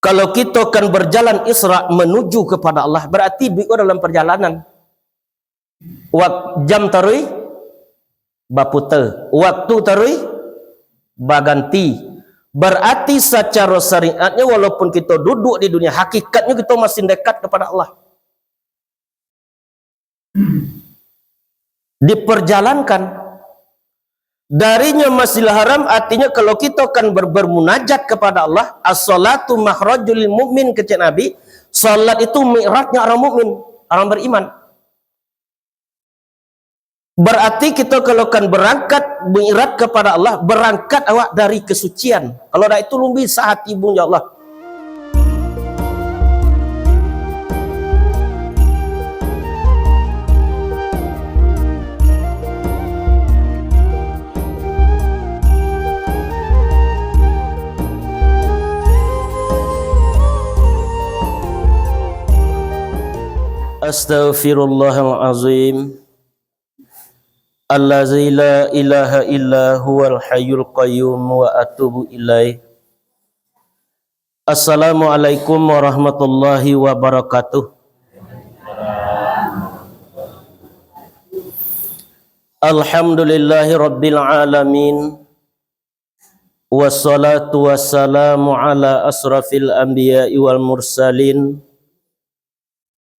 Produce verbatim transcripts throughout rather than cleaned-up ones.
Kalau kito kan berjalan Isra menuju kepada Allah, berarti duit ko dalam perjalanan. Wak-, jam taruih baputa, waktu taruih baganti. Berarti sacaro syariatnyo, walaupun kito duduk di dunia, hakikatnyo kito masih dekat kepada Allah. Diperjalankan. Darinyo Masjidil Haram, artinyo kalau kito kan ber-, bermunajat kepada Allah, as-salatu makhrajul lil mu'min, kecek Nabi, salat itu mi'rajnyo orang mukmin, orang beriman. Berarti kito kalau kan berangkat mi'raj kepada Allah, berangkat awak dari kesucian. Kalau dak itu lumbi sahati bung, ya Allah. Astaghfirullahalazim. Allazi la ilaha illa huwal hayyul qayyum wa atubu ilaih. Assalamualaikum warahmatullahi wabarakatuh. Alhamdulillahi rabbil alamin. Wassalatu wassalamu ala asrafil anbiya'i wal mursalin,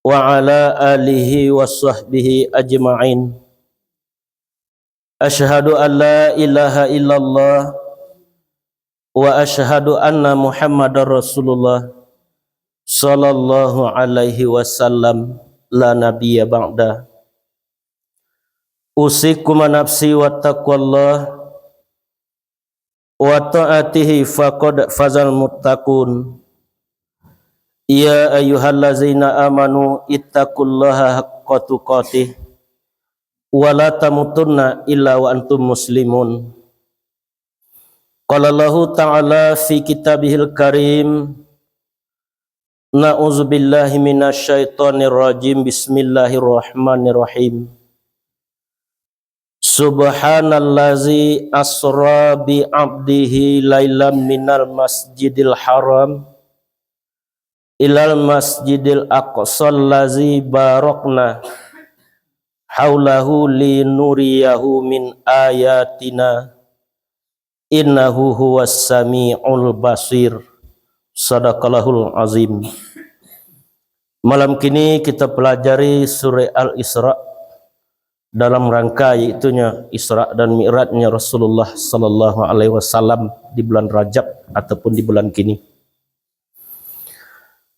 wa ala alihi wa sahbihi ajma'in. Asyhadu an la ilaha illallah wa asyhadu anna Muhammadar Rasulullah sallallahu alaihi wasallam, la nabiyya ba'da. Usikum wa nafsi wa taqwallah wa ta'atihi faqad fazal muttaqun. Ya ayyuhallazina amanu ittaqullaha haqqa tuqatih wa la tamutunna illa wa antum muslimun. Qala Allahu ta'ala fi kitabihil karim, na'udzubillahi minasyaitonirrajim. Bismillahirrahmanirrahim. Subhanallazi asra bi abdihi lailam minal masjidil haram ilal masjidil aqsallazi barakna haulahu linuriyahu min ayatina, innahu huwas samiul basir. Sadaqallahul azim. Malam kini kita pelajari surah Al-Isra dalam rangka, yaitunyo Isra dan Mi'rajnya Rasulullah sallallahu alaihi wasallam di bulan Rajab ataupun di bulan kini.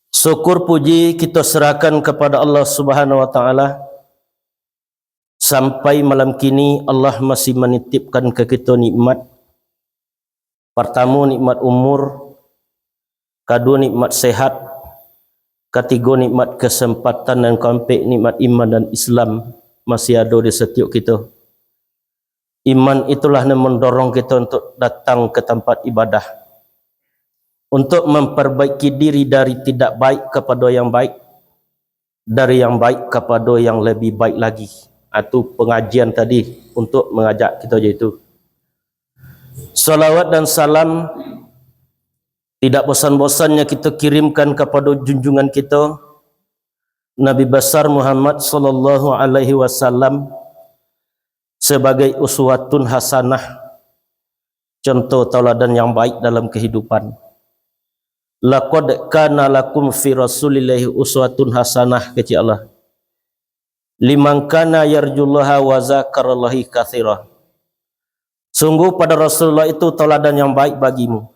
Syukur puji kita serahkan kepada Allah Subhanahu wa Ta'ala, sampai malam kini Allah masih manitipkan ka kito nikmat. Partamo, nikmat umur, kaduo, nikmat sehat, katigo, nikmat kesempatan, dan kaampek, nikmat iman dan Islam masih ado di satiok kito. Iman itulah nan mandorong kito untuk datang ke tampat ibadah, untuk memperbaiki diri dari tidak baik kapado yang baik, dari yang baik kapado yang lebih baik lagi. Itu pengajian tadi untuk mengajak kito, yaitu salawat dan salam tidak bosan-bosannya kito kirimkan kapado junjungan kito, Nabi Besar Muhammad sallallahu alaihi wasallam, sebagai uswatun hasanah, contoh tauladan yang baik dalam kehidupan. "Laqad kana lakum fi Rasulillahi uswatun hasanah," kecek Allah. "Liman kana yarjullaha wa zakarallahi katsira." Sungguh pada Rasulullah itu tauladan yang baik bagimu.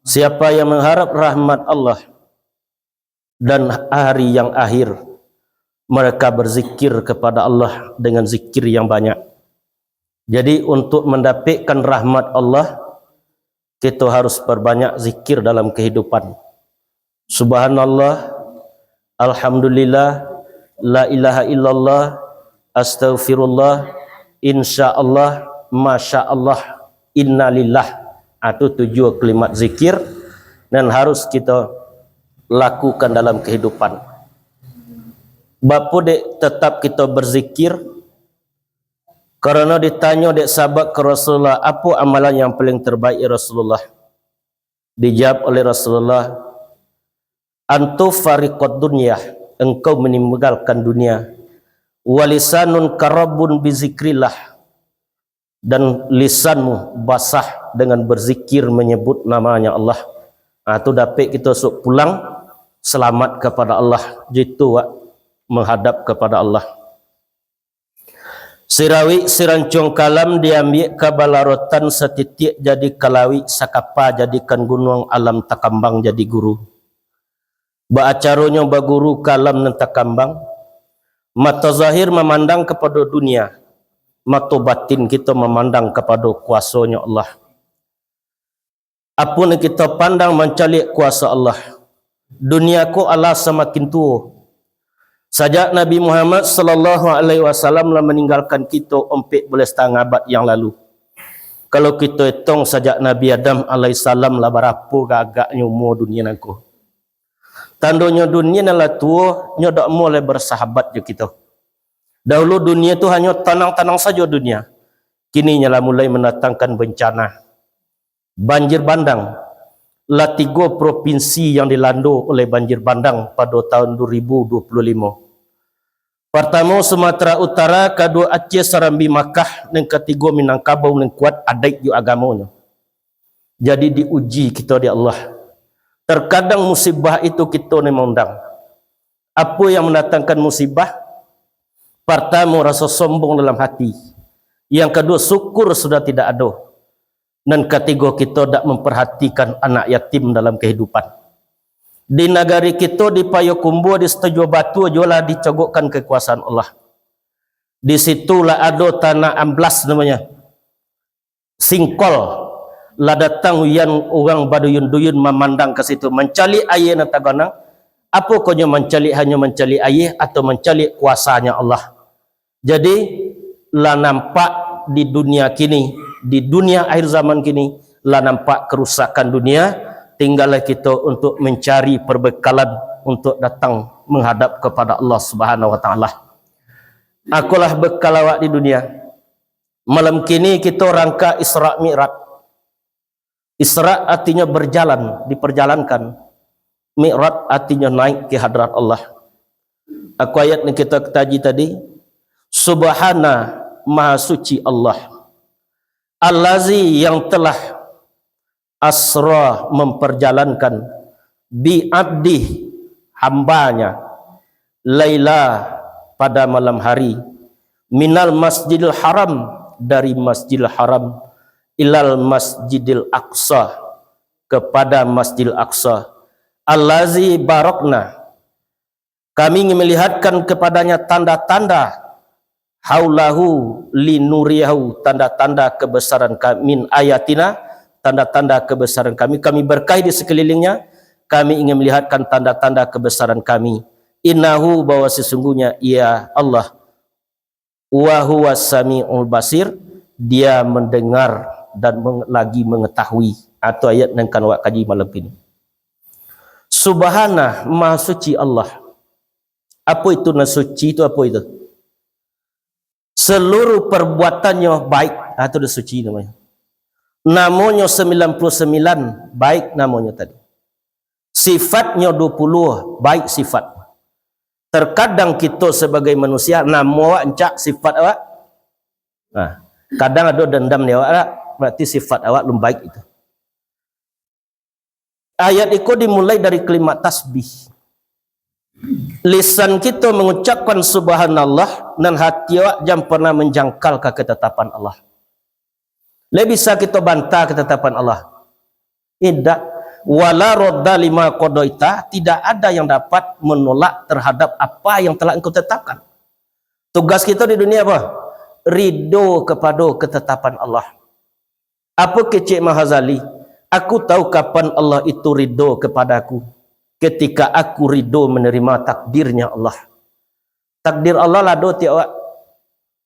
Siapa yang mengharap rahmat Allah dan hari yang akhir, mereka berzikir kepada Allah dengan zikir yang banyak. Jadi, untuk mendapatkan rahmat Allah, kita harus perbanyak zikir dalam kehidupan. Subhanallah, alhamdulillah, la ilaha illallah, astaghfirullah, insya Allah, masya Allah, innalillah. Itu tujuh kalimat zikir yang harus kita lakukan dalam kehidupan. Bapa dek tetap kita berzikir? Karena ditanyo dek sahabat ke Rasulullah, "Apa amalan yang paling terbaik, ya Rasulullah?" Dijawab oleh Rasulullah, Antu fariqad dunya, engkau meninggalkan dunia. Walisanun karabun bizikrillah, dan lisanmu basah dengan berzikir menyebut namanya Allah. Ah, tu dapek kita esok pulang selamat kepada Allah, jitu wak menghadap kepada Allah. Sirawik sirancuang kalam diambiak ka balarotan, satitiak jadi kalawik, sakapa jadikan gunuang, alam takambang jadi guru. Baacaronyo baguru kalam nan takambang, mato zahir mamandang kapado dunia, mato batin kito mamandang kapado kuasonyo Allah. Apo nan kito pandang mancaliak kuaso Allah. Dunia ko alah samakin tuo. Sajak Nabi Muhammad sallallahu alaihi wasallam lah maninggalkan kito ompek baleh satangah abad yang lalu. Kalau kito etong sajak Nabi Adam alaihissalam lah barapo gagaknyo umua dunia nangko. Tandonyo dunia nan lah tuo, nyo dak amuah lai bersahabat jo kito. Dahulu dunia tu hanyo tanang-tanang sajo dunia. Kini nyo lah mulai mandatangkan bencana. Banjir bandang. Lah tigo propinsi yang dilando oleh banjir bandang pado tahun dua ribu dua puluh limo. Partamo, Sumatera Utara, kaduo, Aceh, Sarambi, Makkah, nan katigo, Minangkabau nan kuat adaik jo agamonyo. Jadi, diuji kito dek Allah. Terkadang musibah itu kito nan maundang. Apo yang mandatangkan musibah? Partamo, raso sombong dalam hati. Yang kaduo, syukur sudah tidak ado. Nan katigo, kito dak memperhatikan anak yatim dalam kehidupan. Di nagari kito, di Payokumbuah, di Setujuah Batu, juo lah dicogokkan kekuasaan Allah. Di situ lah ado tanah amblas namonyo. Singkol. Lah datang ujan, urang baduyun-duyun mamandang ka situ, mancaliak aia nan taganang. Apokoh nyo mancaliak, hanyo mancaliak aia atau mancaliak kuasanyo Allah. Jadi, lah nampak di dunia kini, di dunia akhir zaman kini, lah nampak kerusakan dunia, tinggallah kito untuk mencari perbekalan untuk datang menghadap kepada Allah Subhanahu wa Taala. Akolah bekal awak di dunia. Malam kini kito rangka Isra Mi'raj. Isra artinyo berjalan, diperjalankan. Mi'raj artinyo naik ke hadrat Allah. Aku ayat nan kita kaji tadi, Subhana, Maha Suci Allah. Allazi, yang telah, asra, memperjalankan, bi abdih, hambanya, laila, pada malam hari, minal masjidil haram, dari Masjidil Haram, ilal masjidil aqsa, kepada Masjidil Aqsa, allazi barakna, kami ingin melihatkan kepadanya tanda-tanda, haulahu linuriyahu, tanda-tanda kebesaran kami, min ayatina, tanda-tanda kebesaran kami, kami berkahi di sekelilingnya, kami ingin melihatkan tanda-tanda kebesaran kami. Innahu, bahwa sesungguhnya ia Allah, wa huwa samiul basir, Dia mendengar dan meng-, lagi mengetahui. Atau ayat nan kan awak kaji malam kini. Subhana, Maha Suci Allah. Apo itu nan suci itu, apo itu? Seluruh perbuatannyo baik. Ah, itu dah suci namonyo. Namonyo sembilan puluh sembilan, baik namonyo tadi. Sifatnyo dua puluh, baik sifat. Terkadang kito sebagai manusia, namo awak rancak, sifat awak. Nah, kadang ado dendam di awak, berarti sifat awak lum baik itu. Ayat iko dimulai dari kalimat tasbih. Lisan kito mengucapkan subhanallah, nan hati awak jan pernah menjangkal ka ketetapan Allah. Lai bisa kito bantah ketetapan Allah? Indak. Wala radda lima qadaita, tidak ada yang dapat menolak terhadap apa yang telah Engkau tetapkan. Tugas kito di dunia apa? Ridho kepada ketetapan Allah. Apo kecek Imam Ghazali? Aku tahu kapan Allah itu ridho kepadaku, ketika aku ridho menerima takdirnya Allah. Takdir Allah lah ado tiok awak.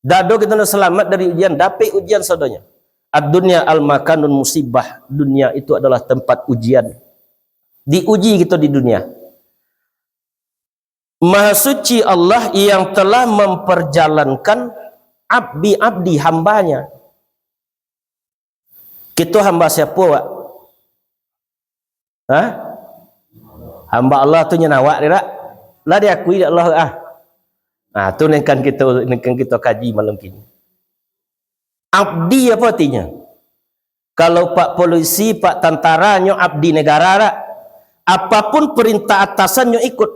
Dak ado kito nak selamat dari ujian, dapek ujian sadonyo. Ad-dunya al-makanun musibah. Dunia itu adalah tempat ujian. Diuji kito di dunia. Maha Suci Allah yang telah memperjalankan abdi-abdi hambanya. Kito hamba siapo, Wak? Hah? Hamba Allah tu nyo awak, dak? Lah diakui dek Allah, ah. Nah, tu nan kan kito, nan kan kito kaji malam kini. Abdi apo artinyo? Kalau pak polisi, pak tantara, nyo abdi negara, dak? Apapun perintah atasan, nyo ikut.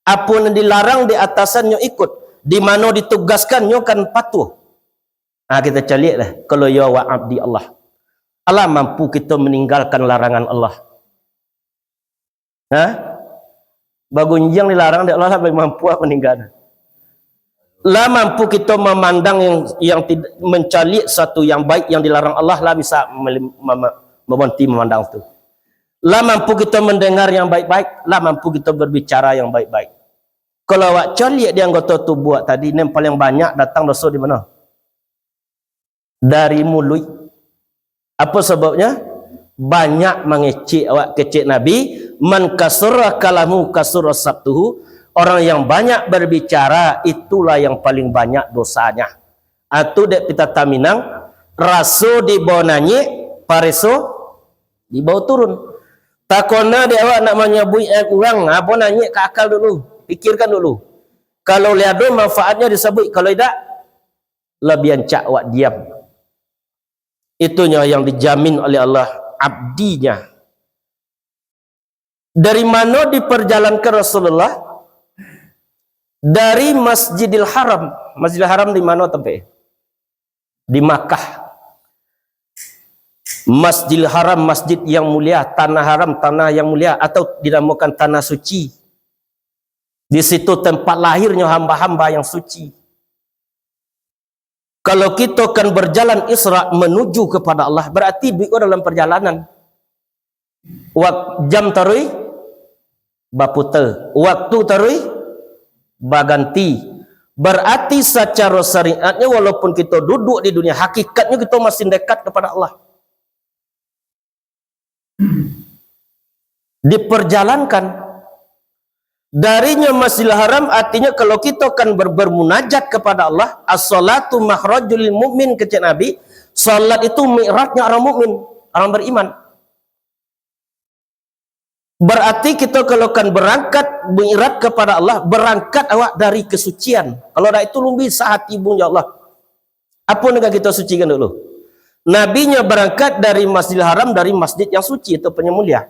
Apo nan dilarang di atasan, nyo ikut. Di mano ditugaskan, nyo kan patuh. Ah, kito caliak lah, kalau yo awak abdi Allah. Alah mampu kito maninggalkan larangan Allah? Ha? Bagunjiang dilarang dek Allah, lah mampu awak maninggalkan? Lah mampu kito mamandang yang, yang tid-, mancaliak satu yang baik yang dilarang Allah, lah bisa meli-, mama-, mambanti mamandang tu? Lah mampu kito mandangar yang baik-baik? Lah mampu kito barbicara yang baik-baik? Kalau awak caliak di anggoto tubuah awak tadi, nan paling banyak datang doso di mano? Dari muluik. Apo sababnyo? Banyak mangecek awak, kecek Nabi, "Man kasura kalamu kasura saktuhu." Orang yang banyak barbicara, itulah yang paling banyak dosanya. Atu dek pipatah Minang, raso di bawah nanyek, pareso di bawah turun. Takona dek awak nak manyabuik aib urang, apo nanyek ka akal dulu, pikirkan dulu. Kalau lai ado manfaatnyo disabuik, kalau indak, labiah rancak awak diam. Itunyo yang dijamin oleh Allah abdinya. Dari mano diperjalankan Rasulullah? Dari Masjidil Haram. Masjidil Haram di mano tampek? Di Makkah. Masjidil Haram, masjid yang mulia, tanah haram, tanah yang mulia, atau dinamakan tanah suci. Di situ tempat lahirnyo hamba-hamba yang suci. Kalau kito kan berjalan Isra menuju kepada Allah, berarti duit ko dalam perjalanan. Wak-, jam taruih baputa, waktu taruih baganti. Berarti sacaro syariatnyo, walaupun kito duduk di dunia, hakikatnyo kito masih dekat kepada Allah. Diperjalankan. Darinyo Masjidil Haram, artinyo kalau kito kan ber-, bermunajat kepada Allah, "As-salatu makhrajul lil mu'min," kecek Nabi, salat itu mi'rajnya orang mukmin, orang beriman. Berarti kito kalau kan berangkat mi'raj kepada Allah, berangkat awak dari kesucian. Kalau dak itu, lun bisa hati bung jo Allah. Apo nan ka kito sucikan dulu? Nabinyo barangkat dari Masjidil Haram, dari masjid yang suci ataupun yang mulia.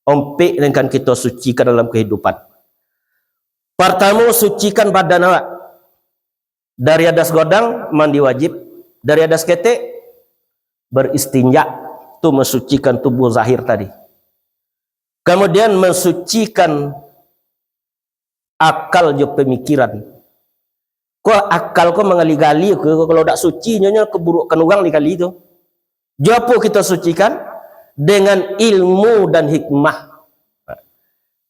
Ompek nan kan kito sucikan dalam kahidupan. Partamo, sucikan badan awak. Dari adas godang, mandi wajib. Dari adas ketek, beristinja. Tu mansucikan tubuah zahir tadi. Kamudian, mansucikan akal jo pamikiran. Ko akal ko mangali-gali ko, kalau dak suci, nyo, nyo kaburukan urang dikali tu. Jo apo kito sucikan? Dengan ilmu dan hikmah.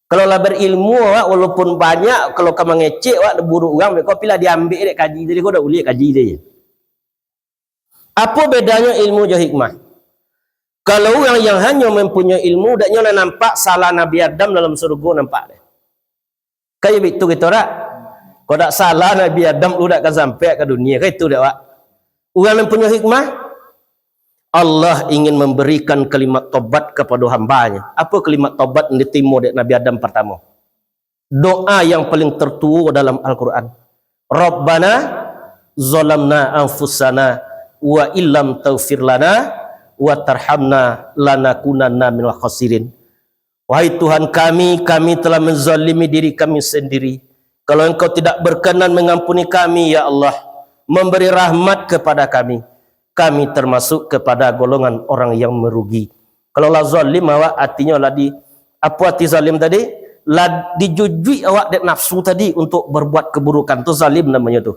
Kalau lah berilmu awak, walaupun banyak, kalau ka mangecek awak, buruak urang, beko pilah diambek dek kaji tadi, ko dak ulik kaji tadi. Apo bedanyo ilmu jo hikmah? Kalau urang yang hanyo mampunyoi ilmu, dak nyo lah nampak salah Nabi Adam dalam surugo, nampak deh. Kayak itu kito dak? Kok dak salah Nabi Adam lu dak ka sampai ka dunia, kayak itu dak, Wak? Urang nan punyo hikmah, Allah ingin memberikan kalimat tobat kepada hamba-Nyo. Apa kalimat tobat yang ditimo dek Nabi Adam pertamo? Doa yang paling tertuo dalam Al-Quran. "Rabbana zalamna anfusana wa illam taghfir lana wa tarhamna lanakunanna minal khasirin." "Wahai Tuhan kami, kami telah menzalimi diri kami sendiri. Kalau Engkau tidak berkenan mengampuni kami, ya Allah, memberi rahmat kepada kami, kami termasuk kepada golongan orang yang merugi." Kalau lah zalim awak, artinyo lah di, apo arti zalim tadi? Lah dijujuik awak dek nafsu tadi untuk berbuat keburukan, tu zalim namonyo tu.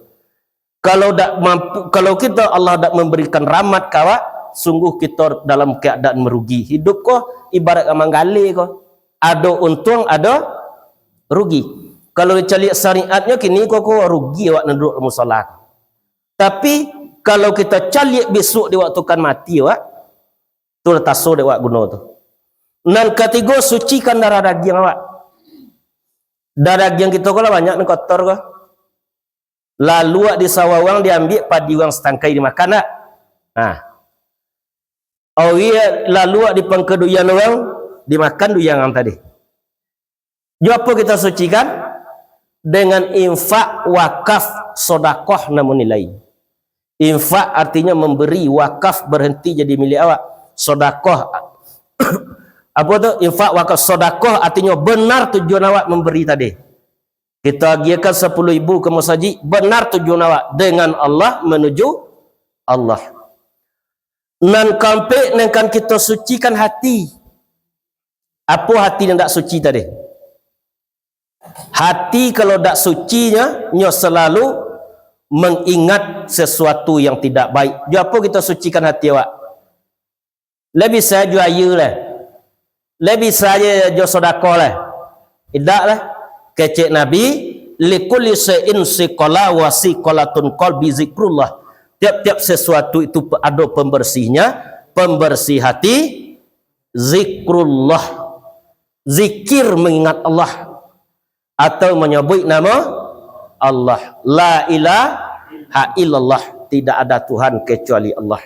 Kalau dak mampu, kalau kito, Allah dak memberikan rahmat ka awak, sungguh kito dalam keadaan merugi. Hidup ko ibarat ka manggaleh ko. Ado untuang, ado rugi. Kalau dicaliak syariatnyo kini ko, ko rugi awak nan duduak musala. Tapi, kalau kito caliak bisuak di waktu kan mati awak, tu lah taso dek awak guno tu. Nan katigo, sucikan darah dagiang awak. Darah dagiang kito ko lah banyak nan kotor ko. Laluak di sawah urang diambiak padi urang satangkai dimakan, dak? Nah. Awak laluak di pangka duyan urang, dimakan duyan urang tadi. Jo apo kito sucikan? Dengan infak, wakaf, sodakoh namo nilai. Infak artinyo memberi, wakaf berhenti jadi milik awak. Sodakoh, apo tu? Infak, wakaf, sodakoh artinyo benar tujuan awak memberi tadi. Kito agiahkan sapuluah ribu ka masajik, benar tujuan awak dengan Allah, manuju Allah. Nan kaampek, nan kan kito sucikan hati. Apo hati nan dak suci tadi? Hati kalau dak suci nyo, nyo selalu mengingat sesuatu yang tidak baik. Jo apo kito sucikan hati awak? Lai bisa jo aia lai. Lai bisa jo, jo sodakoh lai. Indak lai. Kecek Nabi, "Likulli syai'in siqalah wa siqalatun qalbi zikrullah." Tiap-tiap sesuatu itu pe-, ado pembersihnya, pembersih hati, zikrullah. Zikir mengingat Allah. Atau manyabuik namo Allah. La ilaha illallah. Tidak ada Tuhan kecuali Allah.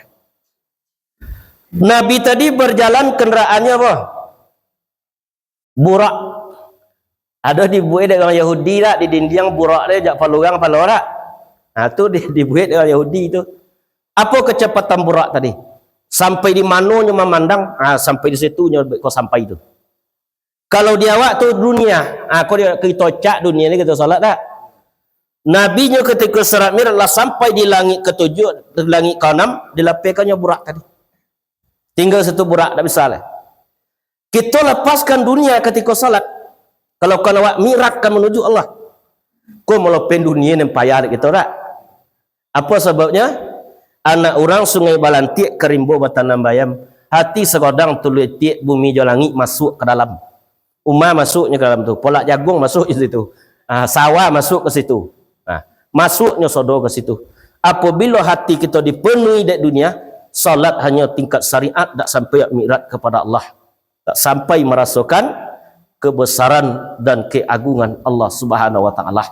Nabi tadi berjalan kendaraannyo apo? Burak. Ado dibuek dek urang Yahudi dak, di dindiang burak dek, jak palurang palo dak? Nah, tu di, dibuek dek urang Yahudi tu. Apo kecepatan burak tadi? Sampai di mano nyo mamandang, ah, sampai di situ nyo ko sampai tu. Kalau di awak tu dunia, ah, ko di, kito cak dunia ni kito salat dak? Nabi nyo ketika Isra Mi'raj lah sampai di langik ketujuh, di langik keenam, dilapehkannyo burak tadi. Tinggal satu burak, dak bisa lai. Kito lapaskan dunia ketika salat. Kalau kan awak mi'rajkan manuju Allah. Ko malopeh dunia nan payah dek kito dak? Apo sababnyo? Anak urang Sungai Balantiak, ka rimbo batanam bayam. Hati sagodang tuluih tiak, bumi jo langik masuak ka dalam. Uma masuaknyo ka dalam tu, polak jaguang masuak di situ. Ah, sawah masuak ka situ. Ah, masuaknyo sodo ka situ. Apabilo hati kito dipenuhi dek dunia, salat hanyo tingkat syariat, dak sampai mi'raj kepada Allah. Dak sampai marasokan kebesaran dan keagungan Allah Subhanahu wa Ta'ala.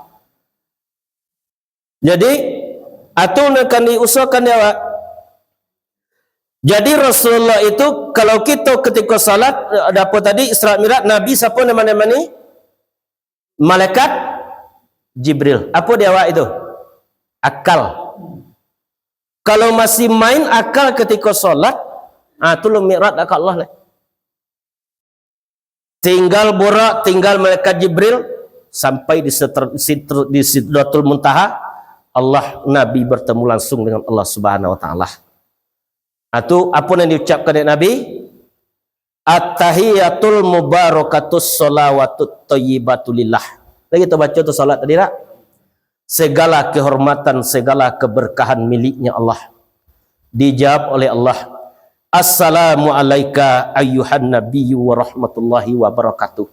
Jadi, atu nan ka diusahakan di awak. Jadi, Rasulullah itu, kalau kito ketika salat, eh, apo tadi, Isra Mi'raj, Nabi siapo nan mani-mani? Malaikat Jibril. Apo di awak itu? Akal. Kalau masih main akal ketika salat, ah, tu lun mi'raj ka Allah lah. Tinggal burak, tinggal malaikat Jibril, sampai di Sitr-, Sitr-, di Sidratul Muntaha, Allah, Nabi bertemu langsung dengan Allah Subhanahu wa Ta'ala. Atu, apo nan diucapkan dek Nabi? "At-tahiyatul mubarakatus shalawatut thayyibatu lillah." Lagi tu baca tu salat tadi dak? Segala kehormatan, segala keberkahan miliknya Allah. Dijawab oleh Allah, "Assalamu alaika ayyuhan nabiyyu wa rahmatullahi wa barakatuh."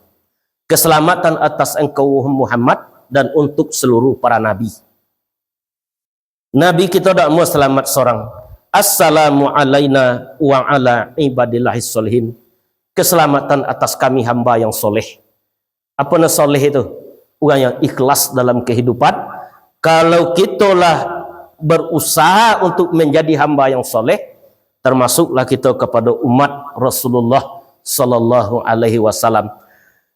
Keselamatan atas engkau, wahai Muhammad, dan untuk seluruh para nabi. Nabi kito dak mau selamat sorang. "Assalamu alaina wa ala ibadillahis sholihin." Keselamatan atas kami hamba yang soleh. Apo nan soleh itu? Urang yang ikhlas dalam kehidupan. Kalau kito lah berusaha untuk menjadi hamba yang soleh, termasuklah kito kepada umat Rasulullah sallallahu alaihi wasallam.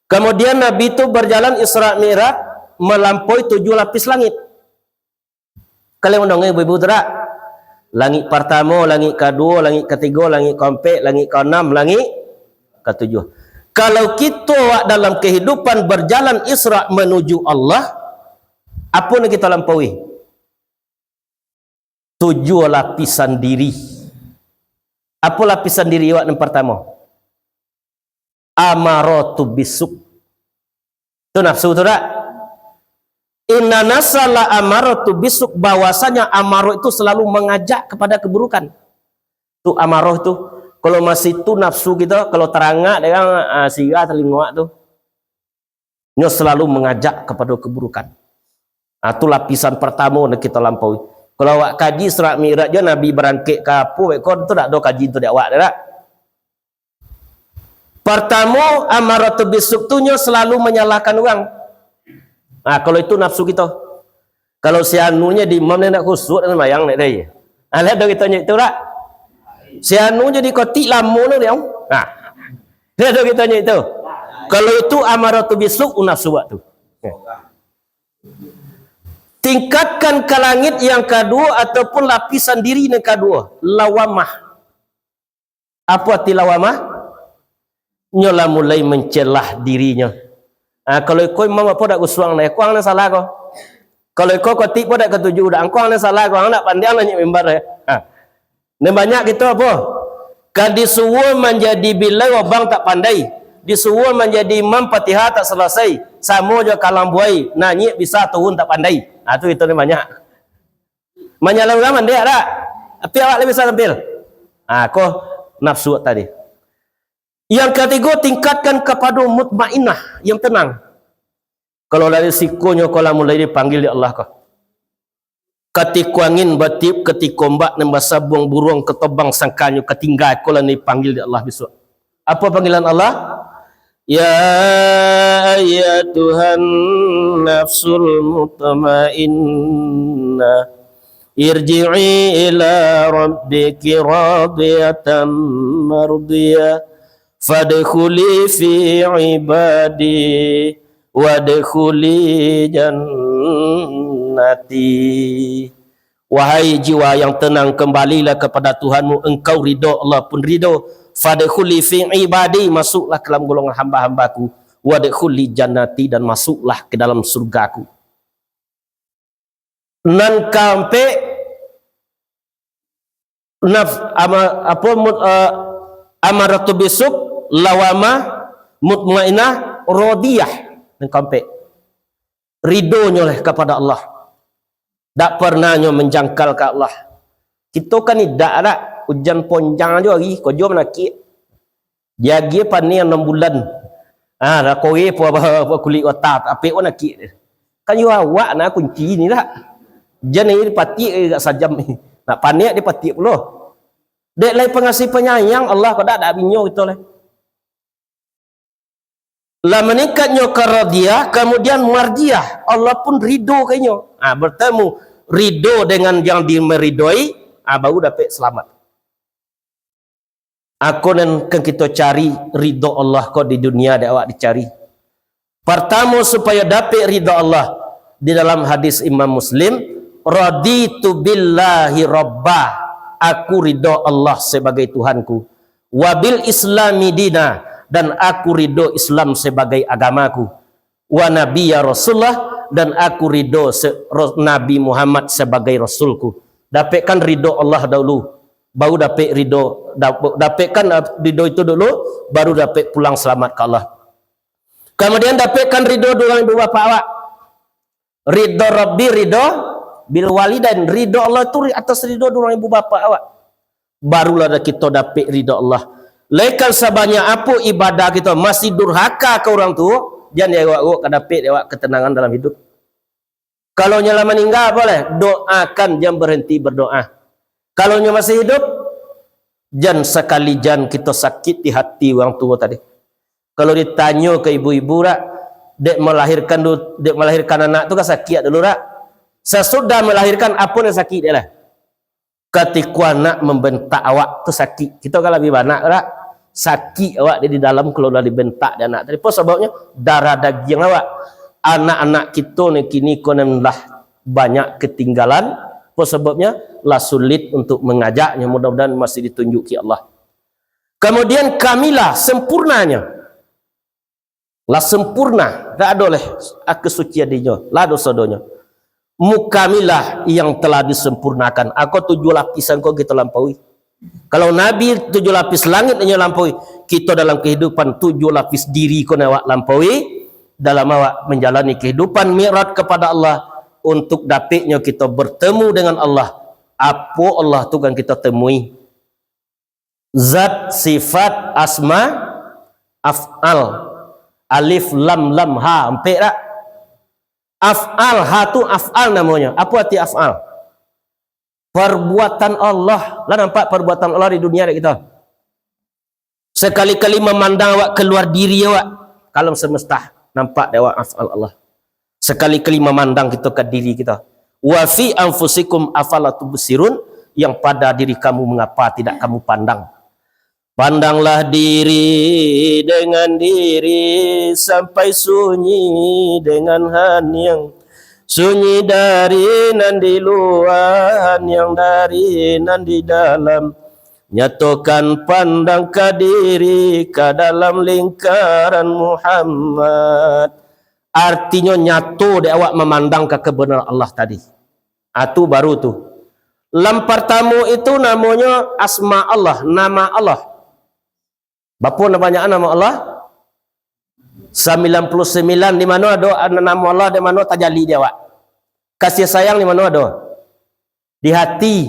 Kemudian Nabi itu berjalan Isra Mi'raj melampaui tujuh lapis langit. Kalian mandanga ibu-ibu tu dak? Langik partamo, langik kaduo, langik katigo, langik kaampek, langik kaanam, langik katujuah. Kalau kito awak dalam kehidupan berjalan Isra menuju Allah, apo nan kito lampaui? Tujuah lapisan diri. Apo lapisan diri awak nan partamo? Amaratu bisuk. Tu nafsu tu dak? Inna nafsa la amaratu bisuk, bahwasanya amaroh itu selalu mengajak kepada keburukan. Tu amaroh tu. Kalau masih tu nafsu kita, kalau terangak dengan, ah, sirah telingo tu. Nyo selalu mengajak kepada keburukan. Ah, tu lapisan pertamo nan kita lampaui. Kalau awak kaji Isra Mi'raj je, Nabi berangkek ka apo, ko tu dak ado kaji tu dek awak dak? Partamo, amaratu bisuk tu nyo selalu menyalahkan urang. Ah, kalau itu nafsu kito. Kalau si anu nyo di imam ni nak khusyuk dan sembahyang nak dai. Ah, lihat dong kito nyo itu dak? Si anu jadi kotik lamo tu dia. Ah. Lihat dong kito nyo itu. Kalau itu amaratu bisuk, nafsu awak tu. Tingkatkan ka langik yang kaduo ataupun lapisan diri yang kaduo, lawamah. Apo arti lawamah? Nyo lah mulai mancelah dirinyo. Ah, kalau iko imam apo dak gusuang nyo, kuang nyo salah ko. Kalau iko kotik po dak katuju dak, kuang nyo salah ko, ang nak pandai ang nyo mimbar ya. Ah. Nan banyak kito apo? Ka disuruah manjadi bilai abang tak pandai. Disuruah manjadi imam Fatihah tak salasai. Samo jo kalang buai, nanyik bisa turun tak pandai. Ah, tu itu nan banyak. Manyalah urang mandeh dak? Tapi awak lai bisa tampil. Ah, ko nafsu tadi. Yang katigo, tingkatkan kapado mutmainnah, yang tenang. Kalau dari sikonyo ko lah mulai dipanggil dek Allah ko. Katiko angin batiup, katiko ombak nan basabuang, buruang katobang sangkanyo, katingga ko lah dipanggil dek Allah bisuak. Apo panggilan Allah? Ya ayyatuhan nafsul mutmainnah, irji'i ila rabbiki radiyatan mardiyah, fadkhuli fi ibadi, wadkhuli jannati. Wahai jiwa yang tenang, kembalilah kepada Tuhanmu, engkau ridho, Allah pun ridho. Fadkhuli fi ibadi, masuklah ke dalam golongan hamba-hambaku. Wadkhuli jannati, dan masuklah ke dalam surgaku. Nan kaampek, naf-, ama-, apo, mut-, eh, amaratu bisuk, lawamah, mutmainnah, radiyah. Nan kaampek, ridonyo lah kepada Allah. Dak pernah nyo manjangkal ka Allah. Kito kan idak dak, ujan ponjang jo ari, kojo manakik. Diagiah paneh anam bulan. Ah, dah kore po, po, po kulik wata, apek ko nakik. Kan yo awak nah kunci ni dak. Jan ni dipatiak agak sajam ni. Nak panek dipatiak pulo. Dek lai pangasih panyayang Allah ko dak, dak binyo kito lai. Lah maningkatnyo ka radiyah, kamudian mardiyah, Allah pun ridho ka inyo. Ah, bertemu ridho dengan yang dimeridhoi, ah, baru dapek selamat. Ako nan kan kito cari ridho Allah ko di dunia dek awak dicari. Partamo, supayo dapek ridho Allah, di dalam hadis Imam Muslim, "Raditu billahi robba," aku ridho Allah sebagai Tuhanku, "wa bil islami dina," dan aku ridho Islam sebagai agamaku, "wa nabiyya rasulullah," dan aku ridho se-, ro-, Nabi Muhammad sebagai rasulku. Dapekkan ridho Allah dahulu, baru dapek ridho, dap-, dapekkan, eh, ridho itu dulu, baru dapek pulang selamat ka Allah. Kamudian dapekkan ridho dek urang ibu bapak awak. Ridho Rabbi, ridho bil walidain. Ridho Allah tu ri-, atas ridho dek urang ibu bapak awak. Barulah dah kito dapek ridho Allah. Lai kan sabanyak apo ibadah kito, masih durhaka ka urang tuo, jan diarok-arok ka dapek dek awak ketenangan dalam hidup. Kalau nyo lah maningga, apo lai? Doakan, jan berhenti berdoa. Kalau nyo masih hidup, jan sakali jan kito sakik di hati urang tuo tadi. Kalau ditanyo ka ibu-ibu dak, dek melahirkan du-, dek melahirkan anak tu kan sakik dulu dak? Sasudah melahirkan, apo nan sakik dek lah? Katiko anak mambentak awak tu sakik. Kito kan labiah banyak lah. Sakik awak di, di dalam kalau lah dibentak dek anak tadi. Apo sababnyo? Darah dagiang awak. Anak-anak kito ni kini ko nan lah banyak ketinggalan. Apo sababnyo? Lah sulit untuk mangajaknyo. Mudah-mudahan masih ditunjuki Allah. Kamudian kamilah, sempurnanyo. Lah sempurna, dak ado leh kesucian dinyo, lah doso donyo. Mukamilah yang telah disempurnakan. Ako tujuah lapisan ko kito lampaui. Kalau Nabi tujuah lapis langik inyo lampaui, kito dalam kehidupan tujuah lapis diri ko nan awak lampaui, dalam awak menjalani kehidupan mi'raj kepada Allah untuk dapeknyo kito bertemu dengan Allah. Apo Allah tu kan kito temui? Zat, sifat, asma, af'al. Alif, lam, lam, ha, ampek dak? Af'al, ha tu af'al namonyo. Apo arti af'al? Perbuatan Allah. Lah nampak perbuatan Allah di dunia dek kito? Sekali-kali mamandang awak kalua diri awak ka alam semesta, nampak dek awak af'al Allah. Sakali-kali mamandang kito ka diri kito. "Wa fi anfusikum afala tubsirun," yang pada diri kamu mengapa tidak kamu pandang? Pandanglah diri dengan diri sampai sunyi dengan haniang. Sunyi dari nan di lua, haniang dari nan di dalam. Nyatokan pandang ka diri ka dalam lingkaran Muhammad. Artinyo nyato dek awak mamandang ka kebenaran Allah tadi. Ah, tu baru tu. Lam partamo itu namonyo asma Allah, nama Allah. Bapo nan banyak nama Allah? Sambilan puluh sambilan. Di mano ado namo Allah, di mano tajali di awak? Kasih sayang di mano ado? Di hati.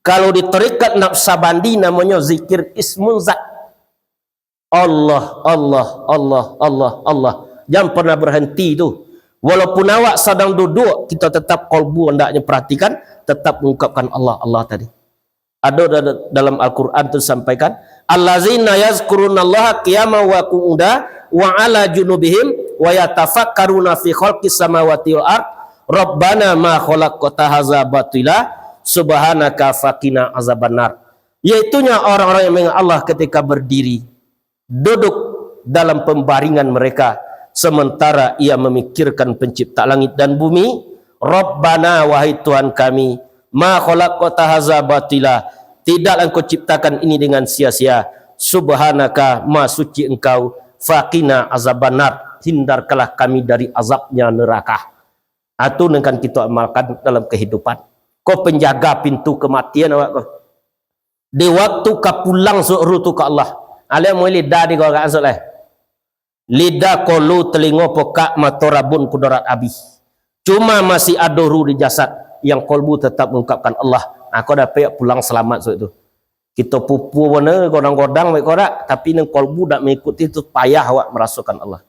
Kalau di tarekat Naqsabandi namonyo zikir ismun zat. Allah, Allah, Allah, Allah, Allah. Jangan pernah berhenti tu. Walaupun awak sadang duduk, kita tetap kolbu hendaknya perhatikan, tetap mengungkapkan Allah, Allah tadi. Ado da-, dalam Al-Quran tu disampaikan, "Allazina yazkurunallaha qiyaman wa qu'uda wa ala junubihim wa yatafakkaruna fi khalqis samawati wal ard, Rabbana ma khalaqta hadza batila, subhanaka faqina azabannar." Yaitunya orang-orang yang mengingat Allah ketika berdiri, duduk dalam pembaringan mereka, sementara ia memikirkan Pencipta langit dan bumi, "Rabbana, wahai Tuhan kami, ma khalaqta hadza batila, tidaklah Engkau ciptakan ini dengan sia-sia. Subhanaka, maha suci Engkau, faqina azabannar, hindarkanlah kami dari azabnya neraka." Atu nan kan kita amalkan dalam kehidupan. Ko penjaga pintu kematian awak ko. Di waktu ka pulang suruh tu ka Allah. Alah mulai lidah di gawak ansuk lah. Lidah, kolu, telingo, pokak, mato, rabun, kudarat abih. Cuma masih ado ruh di jasad, yang kolbu tetap mengungkapkan Allah. Ako dapek pulang selamat suruh tu. Kita pupu mana godang-godang baik korak, tapi nang kolbu dak mengikuti tu payah awak merasakan Allah.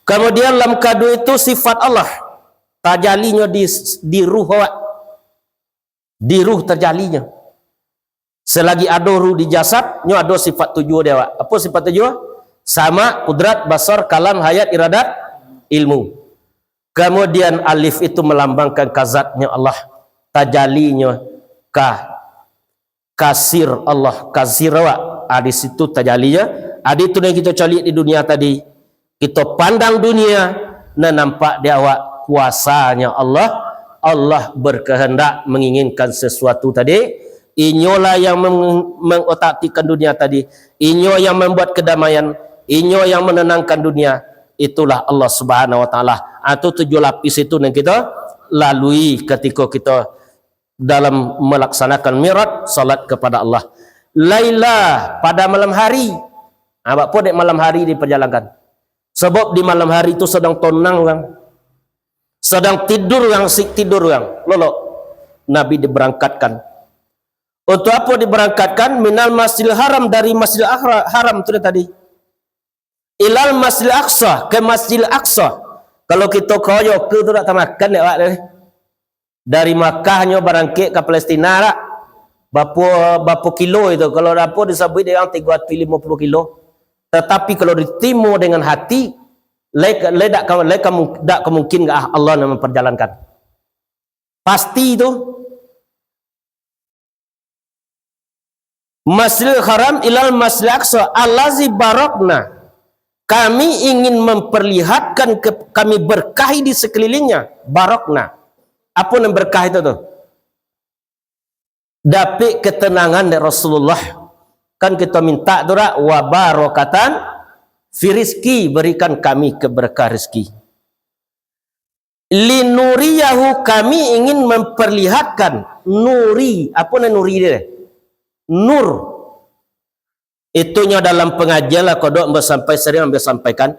Kemudian lam kadu itu sifat Allah. Tajalinyo di, di ruh awak. Di ruh tajalinyo. Selagi ado ruh di jasad, nyo ado sifat tujuh di awak. Apo sifat tujuh? Sama, kudrat, basar, kalam, hayat, iradat, ilmu. Kemudian alif itu melambangkan ka zatnyo Allah. Tajalinyo ka kasir Allah, kasir awak. Ah, di situ tajalinyo. Ah, di tu nan kito caliak di dunia tadi. Kito pandang dunia, nan nampak di awak kuasanyo Allah. Allah berkehendak menginginkan sesuatu tadi. Inyolah yang meng-, mengotak-atikkan dunia tadi. Inyo yang membuat kedamaian. Inyo yang menenangkan dunia. Itulah Allah Subhanahu Wa Taala. Ah, tu tujuh lapis itu nan kito lalui ketika kito dalam melaksanakan mi'raj, salat kepada Allah. Laila, pada malam hari. Ha, bak po dek malam hari dipajalankan? Sabab di malam hari tu sadang tonang urang. Sadang tidur urang, sik tidur urang. Lolok. Nabi diberangkatkan. Untuk apo diberangkatkan? Minal Masjidil Haram, dari Masjidil Ahra-, Haram tu tadi. Ilal Masjidil Aqsa, ke Masjidil Aqsa. Kalau kito koyo ke tu dak tamakan dek awak deh. Dari Makkah nyo barangkek ka Palestina dak? Bapo, bapo kilo itu? Kalau dapo disabuik dek urang tigo ratuih limo puluh kilo. Tetapi kalau ditimo dengan hati, lai, lai dak ka, lai ka mung-, dak ka mungkin ah Allah nan memperjalankan. Pasti itu. Masjidil Haram ilal Masjidil Aqsa allazi barakna. Kami ingin memperlihatkan ke, kami berkahi di sekelilingnya. Barakna. Apo nan berkah itu tu? Dapik ketenangan dari Rasulullah. Kan kita minta tu dak? Wa barakatan fi rizki, berikan kami keberkah rezeki. Linuriyahu, kami ingin memperlihatkan nuri. Apo nan nuri dia? Nur. Itunyo dalam pengajian lah kodok ambo sampai sering ambo sampaikan.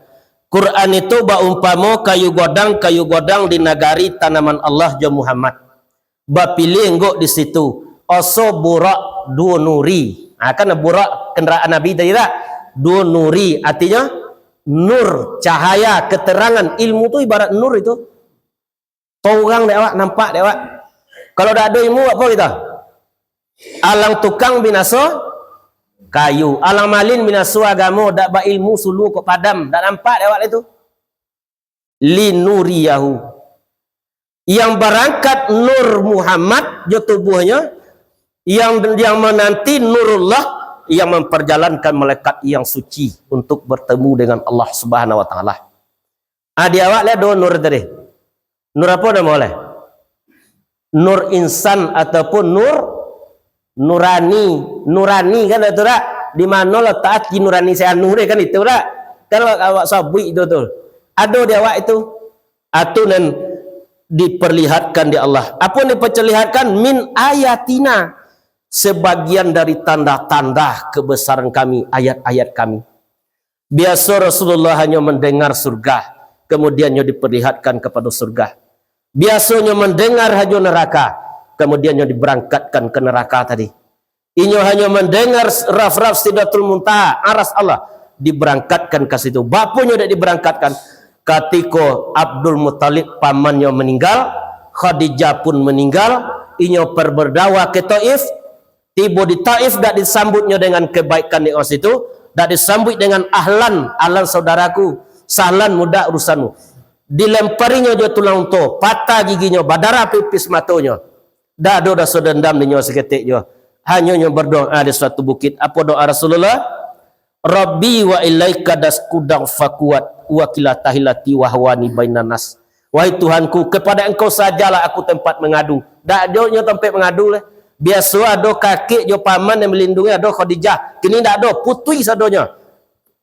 Quran itu baumpamo kayu godang, kayu godang di nagari tanaman Allah jo Muhammad. Bapilih enggok di situ. Oso burak duo nuri. Ha, kan burak kendaraan Nabi tadi tak? Duo nuri. Artinyo, nur, cahaya, keterangan. Ilmu tu ibarat nur itu. Torang dek awak, nampak dek awak. Kalau dak ado ilmu, apo kita? Alang tukang binaso kayu, alang malin binaso agamo, dak bailmu sulu kok padam, dak nampak dek awak itu. Linuriyahu. Yang barangkat Nur Muhammad jo tubuhnyo, yang, yang menanti Nurullah, yang memperjalankan malaikat yang suci untuk bertemu dengan Allah Subhanahu wa Taala. Ah, di awak lai ado nur tadi. Nur apo namo lai? Nur insan ataupun nur nurani. Nurani kan itu dak? Di mano letak ati nurani si anu deh kan itu dak? Kan awak, awak sabuik itu tu. Ado di awak itu. Atu nan diperlihatkan di Allah. Apo nan diperlihatkan? Min ayatina. Sebagian dari tanda-tanda kebesaran kami, ayat-ayat kami. Biaso Rasulullah hanyo mandengar surga, kamudian nyo diperlihatkan kapado surga. Biasonyo mandengar hajo naraka, kamudian nyo dibarangkatkan ka naraka tadi. Inyo hanyo mandengar raf-raf Sidratul Muntaha, aras Allah, dibarangkatkan ka situ. Baa nyo dak dibarangkatkan? Katiko Abdul Muthalib pamannyo maninggal, Khadijah pun maninggal, inyo par-, berdakwah ka Taif, tibo di Taif dak disambuiknyo dengan kebaikan di situ, dak disambuik dengan ahlan, ahlan saudaraku, sahlan mudah urusanmu. Dilemparinyo jo tulang unto, patah giginyo, badarah pipis matonyo. Dak ado raso dendam dinyo saketek juo. Hanyo nyo berdoa di suatu bukik. Apo doa Rasulullah? "Rabbi wa ilaika asyku dha'fi quwwati wa qillata hilati wa hawani bainan nas." Wahai Tuhanku, kepada Engkau sajalah aku tempat mengadu. Dak ado nyo tampek mangadu lai. Biaso ado kakek jo paman yang melindungi, ado Khadijah. Kini dak ado, putuih sadonyo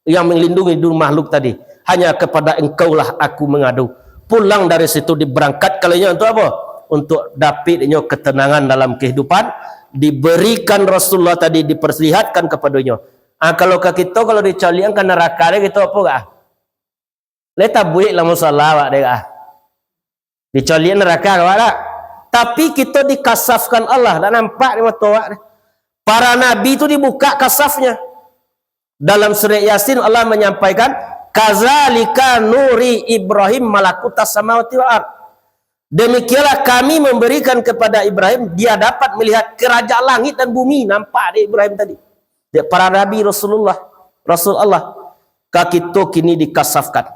yang melindungi dulu makhluk tadi. Hanya kepada Engkaulah aku mengadu. Pulang dari situ diberangkatkan inyo untuk apo? Untuk dapik inyo ketenangan dalam kehidupan. Diberikan Rasulullah tadi, diperlihatkan kepadonyo. Ah, kalau ka kito, kalau dicaliakan ka naraka deh, kito apo gak? Lai tabuik lah musala awak deh gak? Dicaliak naraka ka awak dak? Tapi kito dikasafkan Allah, dak nampak di mato awak deh. Para nabi tu dibuka kasafnya. Dalam surat Yasin, Allah manyampaikan, "Kadzalika nuri Ibrahim malakutas samawati wal ard." Demikianlah Kami memberikan kepada Ibrahim, dia dapat melihat kerajaan langit dan bumi. Nampak dek Ibrahim tadi. Dek para nabi Rasulullah, Rasul Allah. Ka kito kini dikasafkan.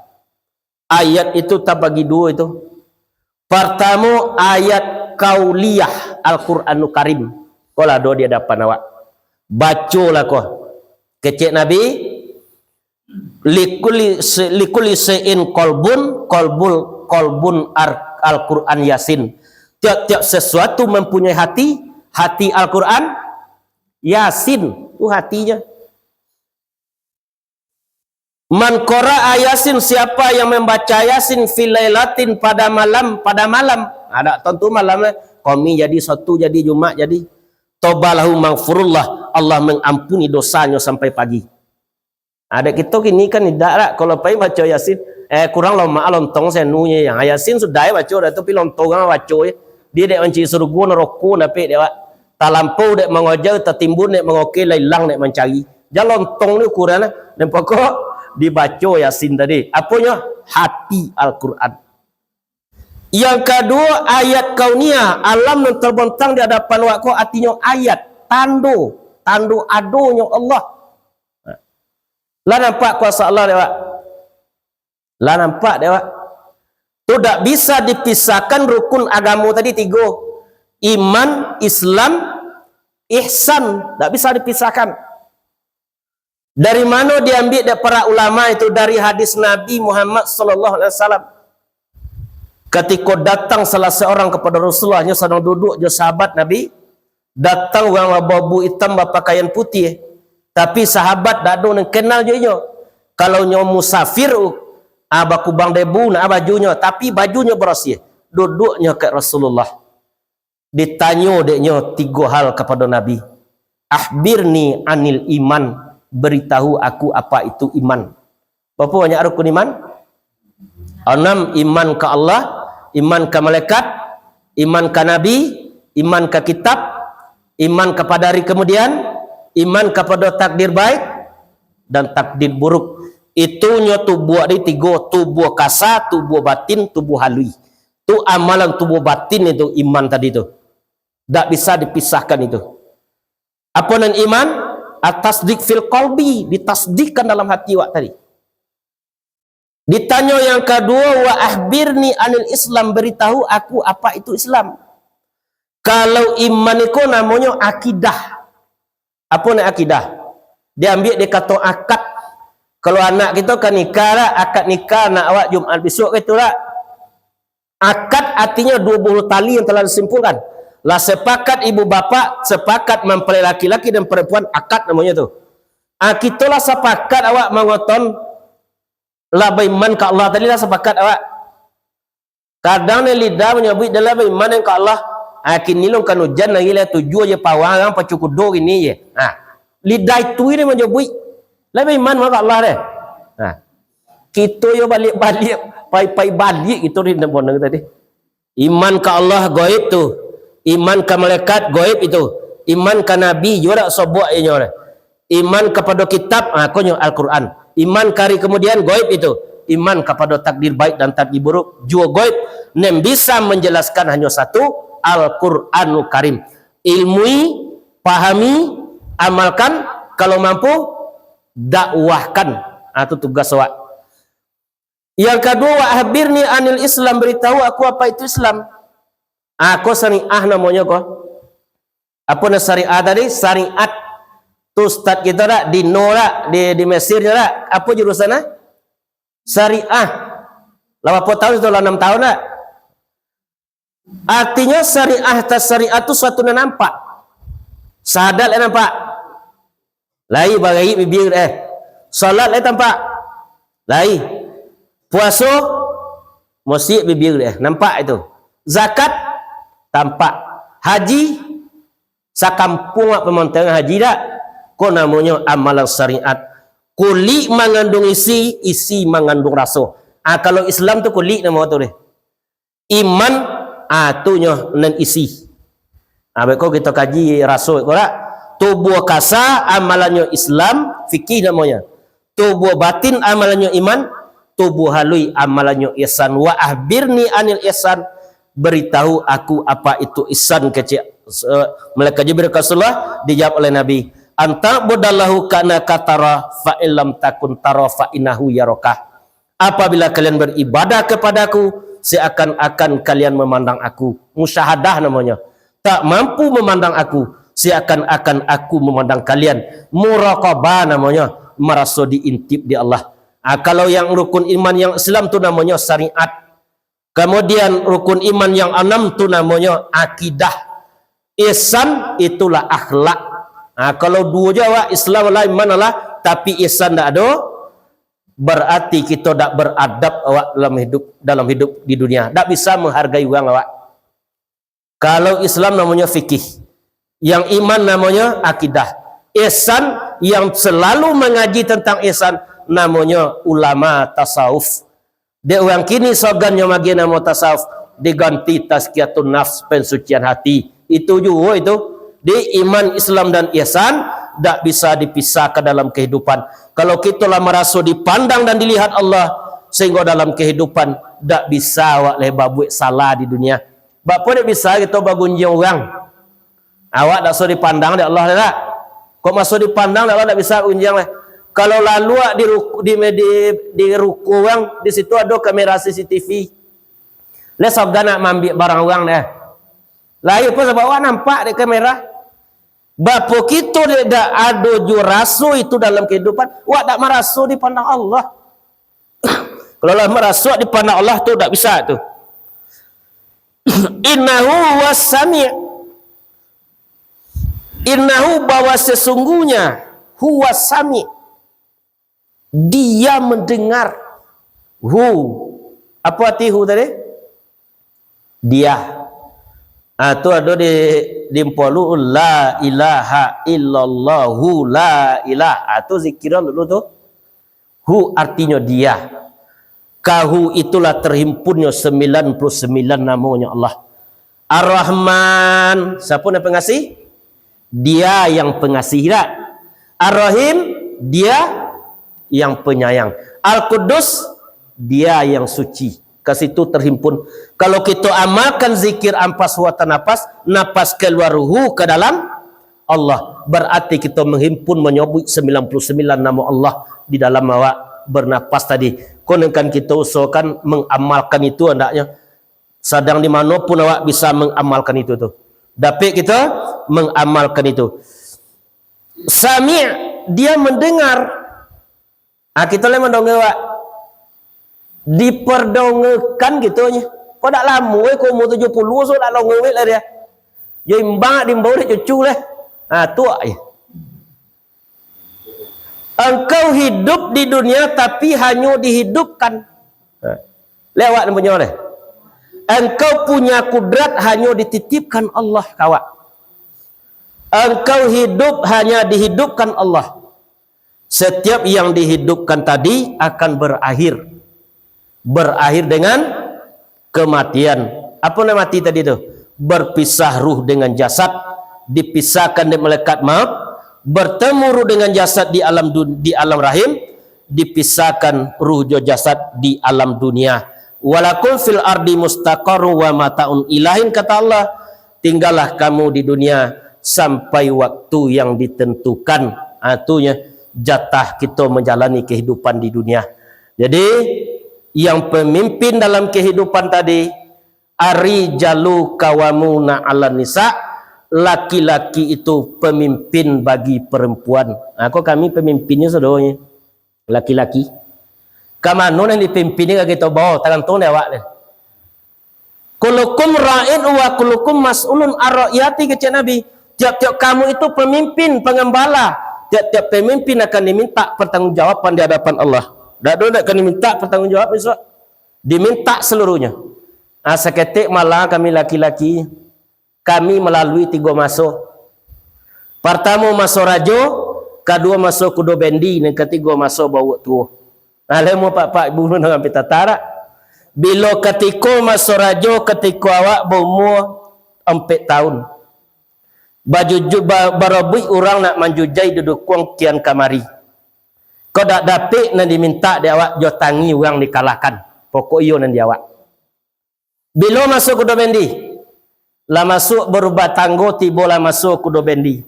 Ayat itu tabagi duo itu. Partamo, ayat kauliyah Al-Quranul Karim. Ko lah ado di adapan awak. Bacolah ko. Kecek Nabi, "Likulli se-, likulli syai'in qalbun, qalbul, qalbun ar-, Al-Quran Yasin." Tiap-tiap sesuatu mempunyai hati, hati Al-Quran Yasin, tu hatinyo. "Man qara'a Yasin," siapa yang membaca Yasin, "fi lailatin," pada malam, pada malam. Ado tantu malam, eh. Kami jadi Sabtu, jadi Jumat, jadi. "Taba lahu maghfurullah," Allah mengampuni dosanyo sampai pagi. Ado kito kini kan indak lah, kalau pai baco Yasin, eh, kurang lomak lontong senunyo yang. Yasin sudah baco, dah tu pi lontong urang baco, eh. Dia dek mancari surgo, neroko dapek dek awak. Talampau dek mangojau, tatimbun dek mangoke, lah ilang dek mancari. Jan lontong ni ukuran lah. Dan pokok dibaco Yasin tadi. Aponyo? Hati Al-Quran. Yang kaduo, ayat kauniyah, alam nan tabantang di adapan awak ko, artinyo ayat, tando, tando adonyo Allah. Lah nampak kuaso Allah dek awak? Lah nampak dek awak? Tu dak bisa dipisahkan rukun agamo tadi tigo. Iman, Islam, ihsan. Dak bisa dipisahkan. Dari mano diambiak dek para ulama itu? Dari hadis Nabi Muhammad sallallahu alaihi wasallam. Katiko datang salah seorang kapado Rasulullah, nyo sadang duduak jo sahabat Nabi, datang urang bababu itam, bapakaian putiah. Tapi sahabat dak ado nan kenal jo inyo. Kalau nyo musafir, ah, bakubang debu nak bajunyo, tapi bajunyo barasiah. Duduaknyo ka Rasulullah. Ditanyo dek nyo tigo hal kapado Nabi. "Akhbirni anil iman," beritahu aku apa itu iman. Berapa banyak rukun iman? Enam, iman ka Allah, iman ka malaikat, iman ka Nabi, iman ka kitab, iman kapada hari kemudian, iman kapado takdir baik dan takdir buruk. Itu nyo tubuah di tigo, tubuah kasa, tubuah batin, tubuah halui. Tu amalan tubuah batin itu, iman tadi tu. Dak bisa dipisahkan itu. Apo nan iman? At-tasdiq fil qalbi, ditasdikkan dalam hati awak tadi. Ditanyo yang kaduo, "Wa akhbirni anil Islam," beritahu aku apa itu Islam. Kalau iman iko namonyo akidah. Apo nan akidah? Diambiak dari kato akad. Kalau anak kito ka nikah lah, akad nikah anak awak Jumaat bisuak ka itu lah. Akad artinyo duo buah tali yang telah disimpulkan. Lah sepakat ibu bapak, sepakat mempelai laki-laki dan perempuan, akad namonyo tu. Ah, kito lah sapakat awak mangoton, lah baiman ka Allah tadi lah sapakat awak. Kadang ni lidah manyabuik, "Dah lah baiman ka Allah." Ah, kini lun kan ujan lagi lah, tujuah je pawang, urang pacu kudo kini je. Ah, lidah itu ni manyabuik, "Lah baiman ka Allah deh." Ah. Kito yo baliak-baliak, pai-pai baliak kito di nembonang tadi. Iman ka Allah gaib tu. Iman ka malaikat gaib itu. Iman ka nabi juo dak sobok inyo deh. Iman kapado kitab, ha, konyo Al-Quran. Iman ka hari kemudian gaib itu. Iman kapado takdir baik dan takdir buruk juo gaib. Nan bisa manjalaskan hanyo satu, Al-Quranul Karim. Ilmui, pahami, amalkan, kalau mampu, dakwahkan. Ha, tu tugas awak. Yang kaduo, "Wa akhbirni anil Islam," baritahu aku apa itu Islam. Ako syariah namonyo ko. Apo nan syariah tadi? Syariat. Tu ustaz kito dak, di no dak, di, di Mesir nyo dak? Apo jurusan ah? Syariah. Lah barapo taun tu? Lah anam taun dak? Artinyo syariah atas syariat tu suatu nan nampak. Sahadat lah nampak. Lai baraik bibia eh. Salat lai tampak. Lai. Puaso, mosiak bibia eh. Nampak itu. Zakat, tampak. Haji, sakampuang awak pamantangan haji dak? Ko namonyo amalan syariat. Kulik mangandung isi, isi mangandung raso. Ah, kalau Islam tu kulik namo tu deh. Iman, ah, tu nyo nan isi. Ah, beko kito kaji raso ko dak? Tubuah kasa amalannyo Islam, fikih namonyo. Tubuah batin amalannyo iman, tubuah halui amalannyo ihsan. "Wa akhbirni anil ihsan," baritahu aku apa itu ihsan, kecek, eh, malaikat Jibril ka Rasulullah, dijawab oleh Nabi, "An ta'budallahu ka'annaka tara, fa illam takun tara, fa innahu yaraka." Apabila kalian beribadah kepada-Ku, seakan-akan kalian memandang Aku. Musyahadah namonyo. Tak mampu memandang Aku, seakan-akan Aku memandang kalian. Muraqabah namonyo, maraso diintip di Allah. Ah, kalau yang rukun iman yang Islam tu namonyo syariat. Kemudian rukun iman yang anam tu namonyo akidah. Ihsan itulah akhlak. Ah, kalau duo je awak, Islam lah, iman lah, tapi ihsan dak ado, berarti kito dak beradab awak dalam hidup, dalam hidup di dunia. Dak bisa menghargai urang awak. Kalau Islam namonyo fikih, yang iman namonyo akidah, ihsan yang selalu mangaji tentang ihsan namonyo ulama tasawuf. Dek urang kini sogannyo magiah namo tasawuf, diganti tazkiyatun nafs, pensucian hati. Itu juo itu. Di iman, Islam, dan ihsan dak bisa dipisahkan dalam kehidupan. Kalau kito lah maraso dipandang dan dilihat Allah, sehinggo dalam kehidupan dak bisa awak lai babuek salah di dunia. Bak apo dak bisa kito bagunjiang urang? Awak dak so dipandang dek Allah, dak? Kok maso dipandang dek Allah dak bisa bagunjiang lai? Kalau lalu awak di ruku, di, di, di ruku urang, di situ ado kamera C C T V. Lai sogan nak maambiak barang urang deh. Lai apo sabab awak nampak dek kamera? Bak apo kito dek dak ado juo raso itu dalam kehidupan, awak dak maraso dipandang Allah. Kalau lah maraso dipandang Allah tu dak bisa tu. Innahu huwas sami'. Innahu, bahwa sesungguhnya, huwas sami'. Dia mendengar. Hu. Apo arti hu tadi? Dia. Ah, tu ado di, di Mpolu, la ilaha illallahu la ilah. Ah, tu zikir dulu tu. Hu artinyo Dia. Ka Hu itulah terhimpunnyo sembilan puluh sembilan namonyo Allah. Ar-Rahman, siapo nan pengasih? Dia yang pengasih, dak? Ar-Rahim, Dia yang penyayang. Al-Quddus, Dia yang suci. Ka situ terhimpun. Kalau kito amalkan zikir ampas huwa tanapas, napas kaluar hu ka dalam Allah, berarti kito menghimpun, manyabuik sembilan puluh sembilan namo Allah di dalam awak bernapas tadi. Konon kan kito usahakan mengamalkan itu andaknyo. Sadang di mano pun awak bisa mengamalkan itu tu. Dapik kito mengamalkan itu. Sami', Dia mendengar. Ah, kito lai mandonga, Wak. Diperdongakan kito nyo. Kok dak lamo, eh, kok umur tujuh puluh, so dak longoi lah dia. Yo imbang dimbau dek cucu lah. Ah, tu, eh. Engkau hidup di dunia, tapi hanyo dihidupkan. Ha. Lai awak nan punyo deh. Engkau punya kudrat hanyo dititipkan Allah ka awak. Engkau hidup hanya dihidupkan Allah. Setiap yang dihidupkan tadi akan berakhir. Berakhir dengan kematian. Apo nan mati tadi tu? Berpisah ruh dengan jasad, dipisahkan dek malaikat maut, bertemu ruh dengan jasad di alam dun-, di alam rahim, dipisahkan ruh jo jasad di alam dunia. "Walakum fil ardi mustaqarrun wa mataun ilahin," kata Allah, "tinggallah kamu di dunia sampai waktu yang ditentukan." Artinyo, jatah kito menjalani kehidupan di dunia. Jadi, yang pemimpin dalam kehidupan tadi, "Ar-rijalu qawwamuna 'alan nisa," laki-laki itu pemimpin bagi perempuan. Nah, kok kami pemimpinnyo sadonyo? Laki-laki. Ka mano nan dipimpin ni ka kito bao, tagantuang dek awak ni. "Kullukum ra'in wa kullukum mas'ulun ar ra'iyati," kecek Nabi. Tiap-tiap kamu itu pemimpin, pengembala. Tiap-tiap pemimpin akan diminta pertanggungjawaban di hadapan Allah. Dak ado dak akan diminta pertanggungjawab besok. Diminta seluruhnya. Ah, saketek malah kami laki-laki, kami malalui tigo maso. Partamo maso rajo, kaduo maso kudo bendi, nan katigo maso bauak tuo. Nah, lai mupak-pak ibu nan ampia tatarak. Bilo katiko maso rajo, katiko awak baumua ampek taun. Bajuju-, ba-, barabuik urang nak manjujai dudukuang kian kamari. Kok dak dapek nan dimintak di awak, jo tangi urang dikalahkan. Pokok iyo nan di awak. Bilo maso kudo bendi? Lah masuak barubah tanggo, tibolah maso kudo bendi.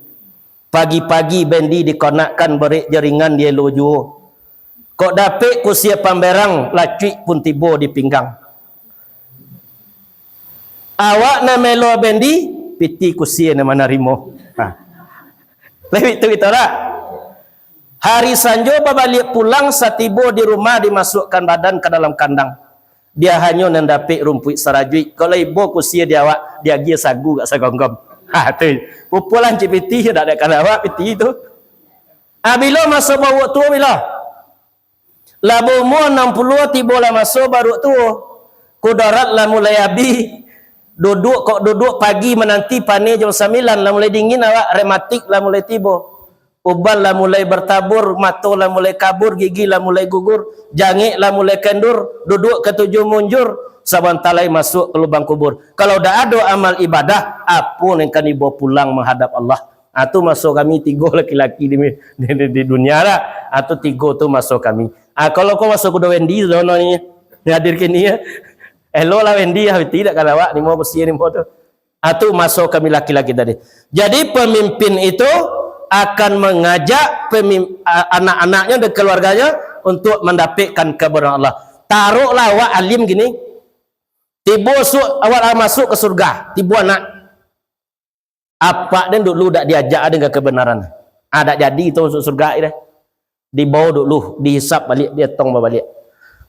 Pagi-pagi bendi dikonakkan barek jaringan dielo juo. Kok dapek kusia pamberang, lacuik pun tibo di pinggang. Awak nan maelo bendi, pitih kusia nan manarimo. Ha. Lewat tu kito lah. Hari sanjo babaliak pulang, satibo di rumah dimasuakkan badan ka dalam kandang. Dia hanyo nan dapek rumpuik sarajuik. Kalau ibo kusia di awak, diagiah sagu gak sagonggom. Ha, tu. Pupualah cik pitih, dak ada kan awak pitih tu. Ah, bilo maso bauak tuo bilo? Lah baumua anam puluah, tibolah maso baruak tuo. Kudarat lah mulai abih. Duduak kok duduak pagi mananti paneh jam sambilan, lah mulai dingin awak, rematik lah mulai tibo. Uban lah mulai bertabur, mato lah mulai kabur, gigi lah mulai gugur, jangek lah mulai kendur, duduak katuju munjur, sabanta lai masuak ka lubang kubur. Kalau dak ado amal ibadah, apo nan ka dibawa pulang menghadap Allah? Ah, tu maso kami tigo laki-laki di, di, di, di dunia lah. Ah, tu tigo tu maso kami. Ah, kalau ko maso kudo Wendy, sono ni, ni hadir kini ya. Elo lah Wendy, ah, tidak kan awak, ni mau bersih ni mau tu. Ah, tu maso kami laki-laki tadi. Jadi, pemimpin itu akan mengajak pemim-, a-, anak-anaknya dan keluarganya untuk mendapatkan kebenaran Allah. Taruhlah awak alim gini, tibo su-, awak lah masuk ke surga, tibo anak. Apak den dulu dak diajak dengan kebenaran. Ah, dak jadi tu masuk surga dah. Dibawa dulu, dihisap balik, dietong babaliak.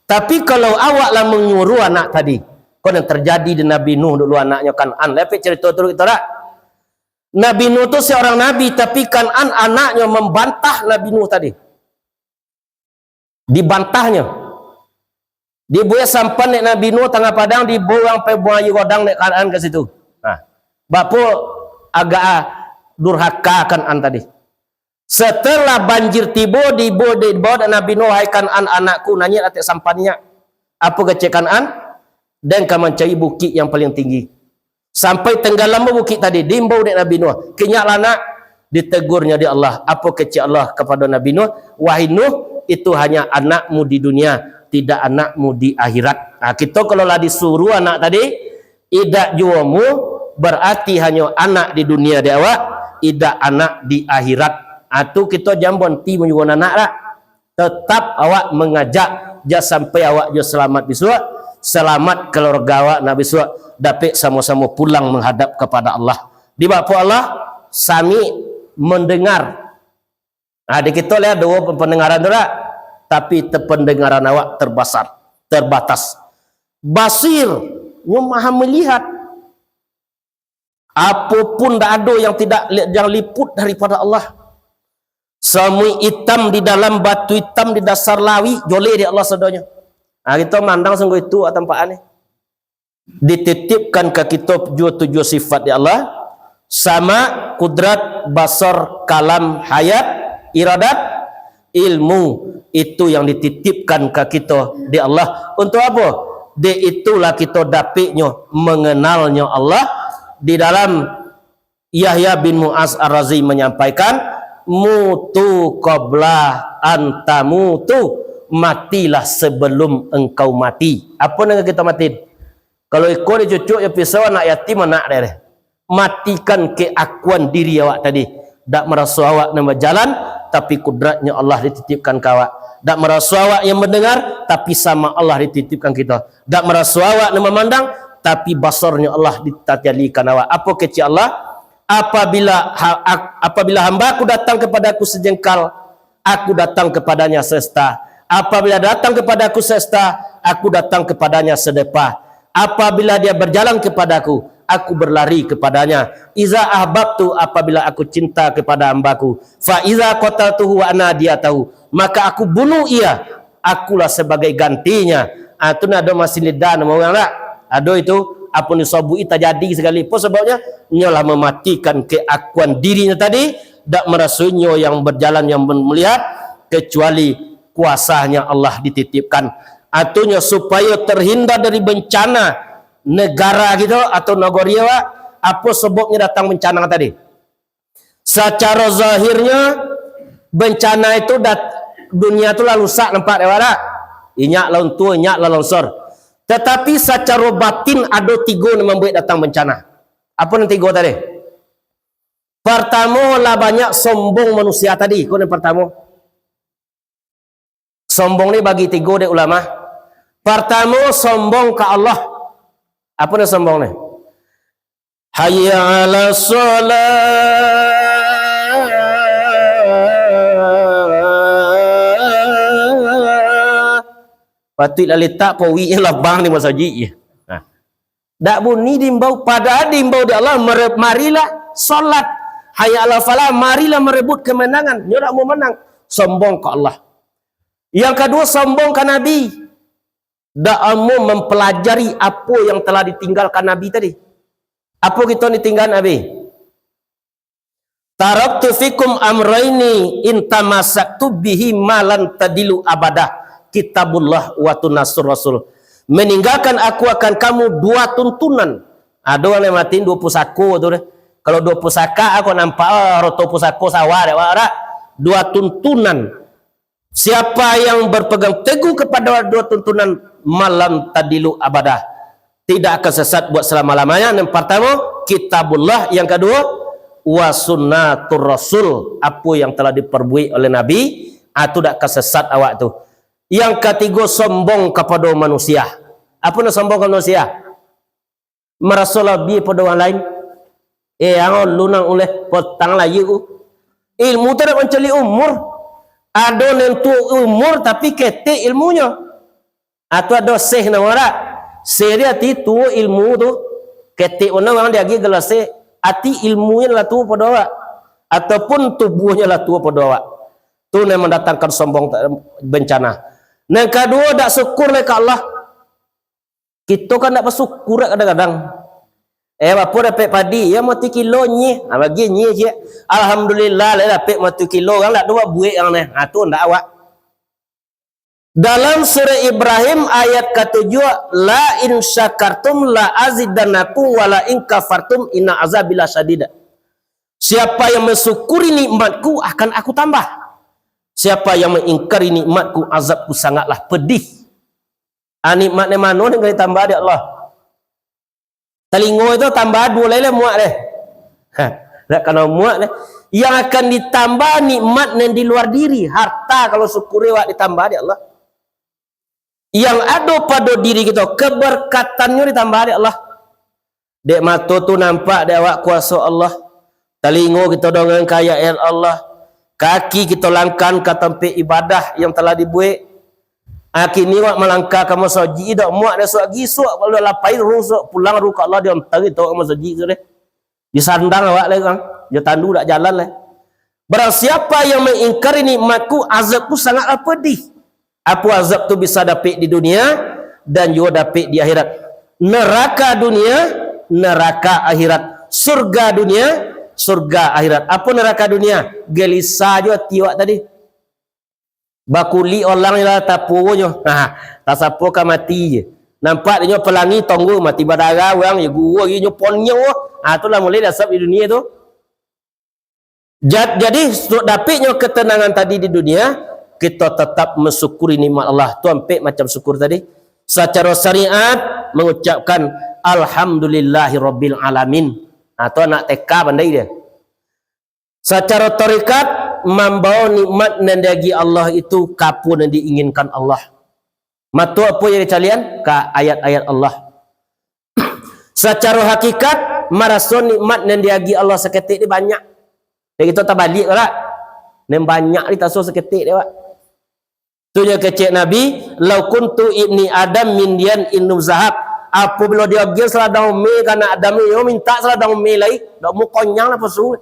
Tapi kalau awak lah menyuruh anak tadi, kau yang terjadi di Nabi Nuh dulu anaknya Kan'an. Lepek cerita tu kita dak? Nabi Nuh tu seorang nabi, tapi Kan'an anaknya membantah Nabi Nuh tadi. Dibantahnyo. Dibuek sampan dek Nabi Nuh tangah padang, dibuang pai buang aia godang dek Kan'an ka situ. Nah, bapo agak, ah, durhaka Kan'an tadi. Setelah banjir tibo, dibo-, dibawa dek Nabi Nuh, "Hai Kan'an anakku, nanyek atek sampan nyak. Apo kecek Kan'an? Den ka mancari bukik yang paling tinggi." Sampai tenggalam bukik tadi, diimbau dek Nabi Nuh. "Kinyaklah nak," ditegurnya di Allah. Apo kecek Allah kepada Nabi Nuh? "Wahai Nuh, itu hanya anakmu di dunia, tidak anakmu di akhirat." Nah, kita kalau lah disuruh anak tadi, idak juo mu, berarti hanyo anak di dunia di awak, idak anak di akhirat. Ah, tu kita jambon ti menyuruh anak lah. Tetap awak mengajak, jan sampai awak juo selamat bisuak, selamat keluarga awak nak bisuak, dapek samo-samo pulang menghadap kepada Allah. Di bapa Allah, sami mendengar. Nah, di kito lah duo pendengaran tu lah. Tapi te-, pendengaran awak terbasar, terbatas. Basir, nyo maha melihat. Apo pun ndak ado yang tidak, yang liput daripada Allah. Samui itam di dalam, batu itam di dasar lauik, joleh di Allah sadonyo. Ha, kito mandang sungguh itu, ah, tampaan ni. Dititipkan ka kito juo tujuah sifat di Allah, sama, kudrat, basar, kalam, hayat, iradat, ilmu, itu yang dititipkan ka kito di Allah. Untuk apo? Dek itulah kito dapiknyo, mengenalnyo Allah. Di dalam Yahya bin Mu'az Ar-Razi manyampaikan, "Mutu qabla an tamutu," matilah sebelum engkau mati. Apo nan ka kito mati? Kalau iko dicucuk jo pisau, anak yatim, anak deh. Matikan keakuan diri awak tadi. Dak maraso awak nan bajalan, tapi kudratnyo Allah dititipkan ka awak. Dak maraso awak yang mendengar, tapi sama Allah dititipkan kito. Dak maraso awak nan mamandang, tapi basarnyo Allah ditajalikan awak. Apo kecek Allah? Apabila ha-, ak-, apabila hamba-Ku datang kepada-Ku sejengkal, Aku datang kepadanya sesta. Apabila datang kepada-Ku sesta, Aku datang kepadanya sedepa. Apabila dia berjalan kepada-Ku, Aku berlari kepadanya. Iza ahbabtu, apabila Aku cinta kepada hamba-Ku. Fa iza qataltuhu wa ana diyatahu, maka Aku bunuh ia, Akulah sebagai gantinya. Ah, tu nah ado masih lidah nama urang tak? Ado itu, apo ni, sabuik tajadi sekali. Apo sababnyo? Nyo lah mematikan keakuan dirinyo tadi, dak maraso nyo yang berjalan, yang melihat, kecuali kuasanya Allah dititipkan. Atunyo supayo terhindar dari bencana negara kito atau nagori awak, apo sababnyo datang bencana tadi? Sacaro zahirnyo, bencana itu dat-, dunia tu lah rusak nampak dek awak dak? Inyak lah runtuah, inyak lah longsor. Tetapi sacaro batin ado tigo nan mambuek datang bencana. Apo nan tigo tadi? Partamo, lah banyak sombong manusia tadi, ko nan partamo. Sombong ni bagi tigo dek ulama. Partamo, sombong ka Allah. Apo nan sombong ni? Hayya 'alas shalah. Patuik lah letak pawiknyo labang di masajik je. Nah. Dak bunyi diimbau, padahal diimbau dek Allah, mere-, marilah salat. Hayya 'alal falah, marilah marebut kemenangan. Nyo dak mau menang. Sombong ka Allah. Yang kaduo, sombong ka Nabi. Dak amuah mempelajari apo yang telah ditinggalkan Nabi tadi. Apo kito ditinggal Nabi? "Taraktu fikum amraini in tamasaktu bihi ma lan tadillu abadah, Kitabullah wa sunnatu Rasul." Meninggalkan aku akan kamu dua tuntunan. Ado urang nan matiin duo pusako tu deh. Kalau duo pusako, aku nampak, ah, roto pusako sawah dek awak dak? Dua tuntunan. Siapa yang berpegang teguh kepada dua tuntunan, ma lan tadillu abadah, tidak akan sesat buat selama-lamanya. Yang pertama, Kitabullah. Yang kedua, wa sunnatur Rasul, apa yang telah diperbuat oleh Nabi, ah, tu dak akan sesat awak tu. Yang ketiga, sombong kepada manusia. Apa nak sombong kepada manusia? Maraso labiah pado urang lain. Eh, ang lu nan uleh potang layia ku. Ilmu tu dak mancaliak umur. Ado nan tuo umur tapi ketek ilmunyo. Atau ado syekh namo dak? Syekh di ati tuo ilmu tu. Ketek bana urang diagiah gelar syekh. Ati ilmunyo lah tuo pado awak. Ataupun tubuahnyo lah tuo pado awak. Tu nan mandatangkan sombong, bencana. Nan kaduo, dak syukur lai ka Allah. Kito kan dak basyukur kadang-kadang. Eh, bapo dapek padi, ya, mati kilo nyih. Ha, bagi nyih ciek. Alhamdulillah, lah dapek mati kilo, urang dak ado babuek urang neh. Ha, tu ndak awak. Dalam surah Ibrahim ayat katujuah, "La in syakartum la azidannakum wa la in kafartum inna azabi lasyadid." Siapa yang mensyukuri nikmatku akan aku tambah. Siapa yang mengingkari nikmatku, azabku sangatlah pedih. Ah, nikmat nan mano nan ka ditambah dek Allah? Talingo itu tambah duo lai lah muak deh. Ha, dak kanai muak deh. Yang akan ditambah nikmat nan di luar diri, harta kalau syukuri awak ditambah dek Allah. Yang ado pado diri kito, keberkatannyo ditambah dek Allah. Dek mato tu nampak dek awak kuaso Allah. Talingo kito dongankan ayat-ayat Allah. Kaki kito langkahkan ka tampek ibadah yang telah dibuek. Kini awak malangkah ka masajik, dak muak dah suak gisuak, kalau lapai rusuak pulang ruh ka Allah, diontang kito ka masajik tu deh. Disandang awak lai, Bang. Jo tandu dak jalan lai. Barang siapa yang mengingkari nikmatku, azabku sangatlah pedih. Apo azab tu bisa dapek di dunia, dan juo dapek di akhirat. Neraka dunia, neraka akhirat. Surga dunia, surga akhirat. Apo neraka dunia? Gelisah jo ati awak tadi. Bakulik olang lah tapuonyo. Ha, tasapo ka mati je. Nampak inyo pelangi tonggo mati badarah urang je. Guru lagi nyo ponyau. Ha, tu lah mulai dasar di dunia tu. Jad-, jadi, untuk dapiknyo ketenangan tadi di dunia, kito tetap mensyukuri nikmat Allah. Tu ampek macam syukur tadi. Sacaro syariat, mengucapkan, "Alhamdulillahirabbil alamin." Ha, tu anak T K pandai dia. Sacaro tarekat, mambawa nikmat nan diagiah Allah itu ka apo nan diinginkan Allah. Mato apo yang dicalian? Ka ayat-ayat Allah. Sacaro hakikat, maraso nikmat nan diagiah Allah saketek ni banyak. Jadi kito tabaliak lah. Nan banyak ni taso saketek dek awak. Tu nyo kecek Nabi, "Lau kuntu ibni Adam mindian innu zahab." Apabilo diagiah saladang umeh ka anak Adam ni, yo mintak saladang umeh lai, dak mau konyang lah pasu.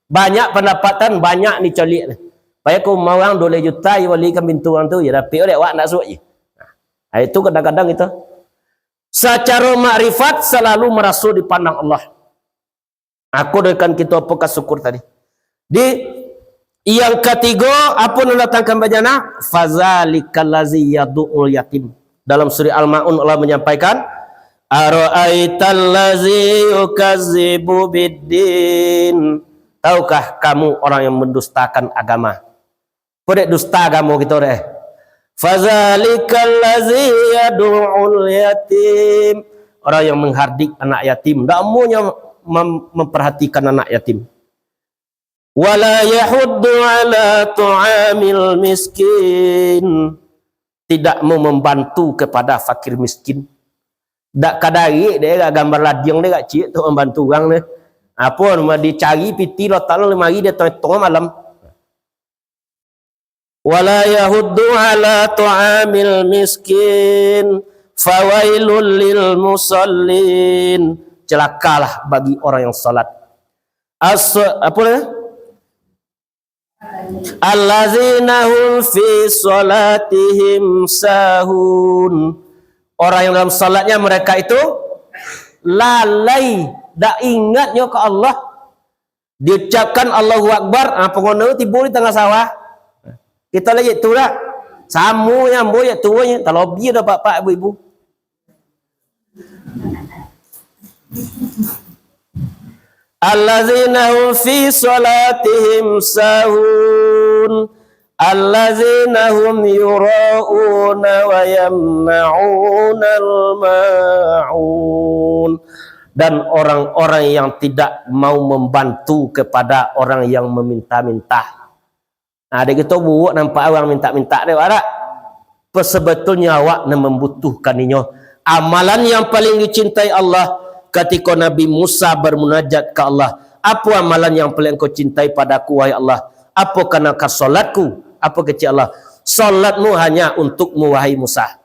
Banyak pandapatan, banyak ni caliak ni. Payah ka umah urang duo baleh juta, yo balikan pintu urang tu, yo dapek dek awak, ndak suak je. Nah, itu kadang-kadang kito. Sacaro makrifat salalu maraso dipandang Allah. Aku doakan kito apo ka syukur tadi. Di yang katigo, apo nan datangkan bajana? "Fazalikallazi yadu'ul yatim." Dalam surah Al-Maun Allah menyampaikan, "Ara'aitallazi yukazzibu biddin." Tahukah kamu orang yang mendustakan agama? Apo dek dusta agamo kito dek? "Fazalikallazi yadu'ul yatim." Orang yang menghardik anak yatim. Dak amonyo mem-, memperhatikan anak yatim. "Wala yahuddu ala ta'amil miskin." Tidak mau membantu kepada fakir miskin. Dak kadarik dek, gak gambar ladiang dek, gak ciek tu membantu urang dek. Apo, dicari piti, lo talang lemari, dia tengah malam. "Wala yahuddu ala ta'amil miskin, fawailul lil musallin." Celakalah bagi orang yang salat. As-, apa dia? "Allazina hum fi salatihim sahun." Orang yang dalam salatnya mereka itu lalai, dak ingatnyo ka Allah. Diucapkan Allahu Akbar, ah, pangono tibo di tangah sawah. Kito lai tu lah. Samo nyo ambo je tu nyo, talabiah dah bapak-bapak, ibu-ibu. "Allazina hum fi salatihim sahun, allazina hum yura'una wa yamna'unal ma'un." Dan orang-orang yang tidak mau membantu kepada orang yang meminta-minta. Nah, dek kito buruak nampak urang mintak-mintak dek awak dak? Sebetulnyo awak nan mambutuhkan inyo. Amalan yang paling dicintai Allah, katiko Nabi Musa bermunajat ka Allah, "Apo amalan yang paling Engkau cintai padaku, wahai Allah?" "Apo kana ka salatku?" Apo kecek Allah? "Salatmu hanya untukmu, wahai Musa."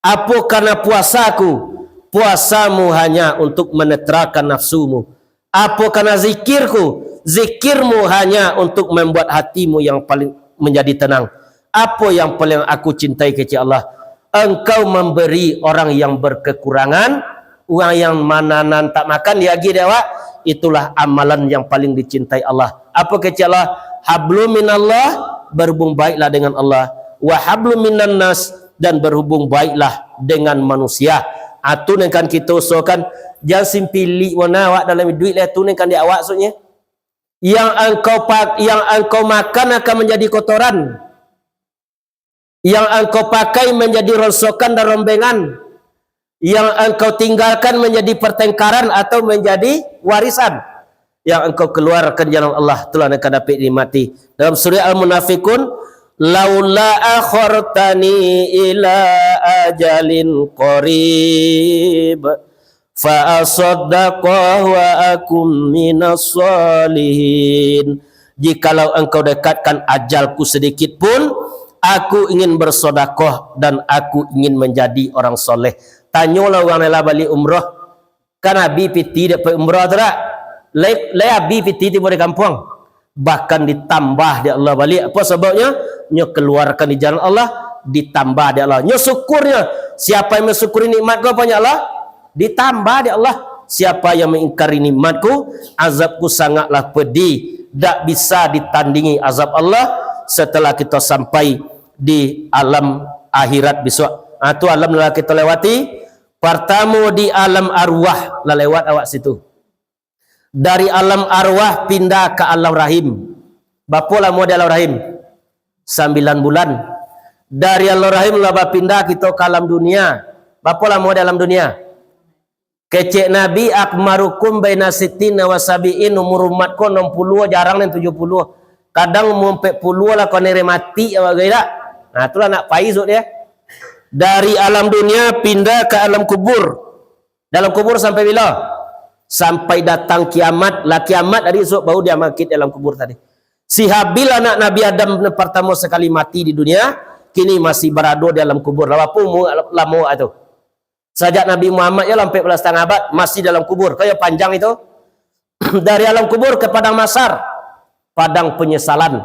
"Apo kana puasaku?" "Puasamu hanya untuk menenteramkan nafsumu." "Apo kana zikirku?" "Zikirmu hanya untuk membuat hatimu yang paling menjadi tenang." "Apo yang paling aku cintai," kecek Allah? "Engkau memberi orang yang berkekurangan, urang yang mananan tak makan, diagiah dek awak, itulah amalan yang paling dicintai Allah." Apo kecek Allah? "Hablum minallah," berhubung baiklah dengan Allah. "Wa hablum minannas," dan berhubung baiklah dengan manusia. Ah, tu nan kan kito usahakan, jan simpilik bana awak dalam iduik lah, tu nan kan di awak maksudnyo. Yang angkau pak-, yang angkau makan akan menjadi kotoran. Yang angkau pakai menjadi ronsokan dan rombengan. Yang angkau tinggalkan menjadi pertengkaran atau menjadi warisan. Yang angkau keluarkan jalan Allah, itulah yang akan dapek dinikmati. Dalam surah Al-Munafiqun, "Laula akhartani ila ajalin qarib, fa asaddaqa wa akum minas salihin." Jikalau engkau dekatkan ajalku sedikit pun, aku ingin bersodakoh dan aku ingin menjadi orang soleh. Tanyolah urang nan lah baliak umroh, kan abih piti dek pai umroh tu dak? Lai, lai abih piti tibo di kampuang. Bahkan ditambah dek Allah baliak. Apa sababnyo? Nyo kaluarkan di jalan Allah, ditambah dek Allah. Nyo syukurnyo, siapa yang mensyukuri nikmat ko, apa nyo Allah? Ditambah dek Allah. Siapa yang mengingkari nikmat-Ku, azab-Ku sangatlah pedih. Dak bisa ditandingi azab Allah setelah kita sampai di alam akhirat besok. Ha, tu alam lah kita lewati. Partamo di alam arwah, lah lewat awak situ. Dari alam arwah pindah ka alam rahim. Bapo lamo di alam rahim? Sambilan bulan. Dari alam rahim lah bapindah kito ka alam dunia. Bapo lamo di alam dunia? Kecek Nabi, "Akmarukum baina sittina wa sabiin," umur umat ko anam puluah, jarang nan tujuah puluah. Kadang umur ampek puluah lah, kok nere mati awak gai dak. Nah, itulah nak pai suak dia. Dari alam dunia pindah ka alam kubur. Dalam kubur sampai bila? Sampai datang kiamat. Lah kiamat tadi esok baru dia bangkit dalam kubur tadi. Si Habil anak Nabi Adam nan partamo sakali mati di dunia, kini masih barado di alam kubur. Lah bapo umur lamo tu? Sajak Nabi Muhammad yo lah ampek baleh satangah abad, masih dalam kubur. Kan yo panjang itu. Dari alam kubur ke padang mahsyar, padang penyesalan.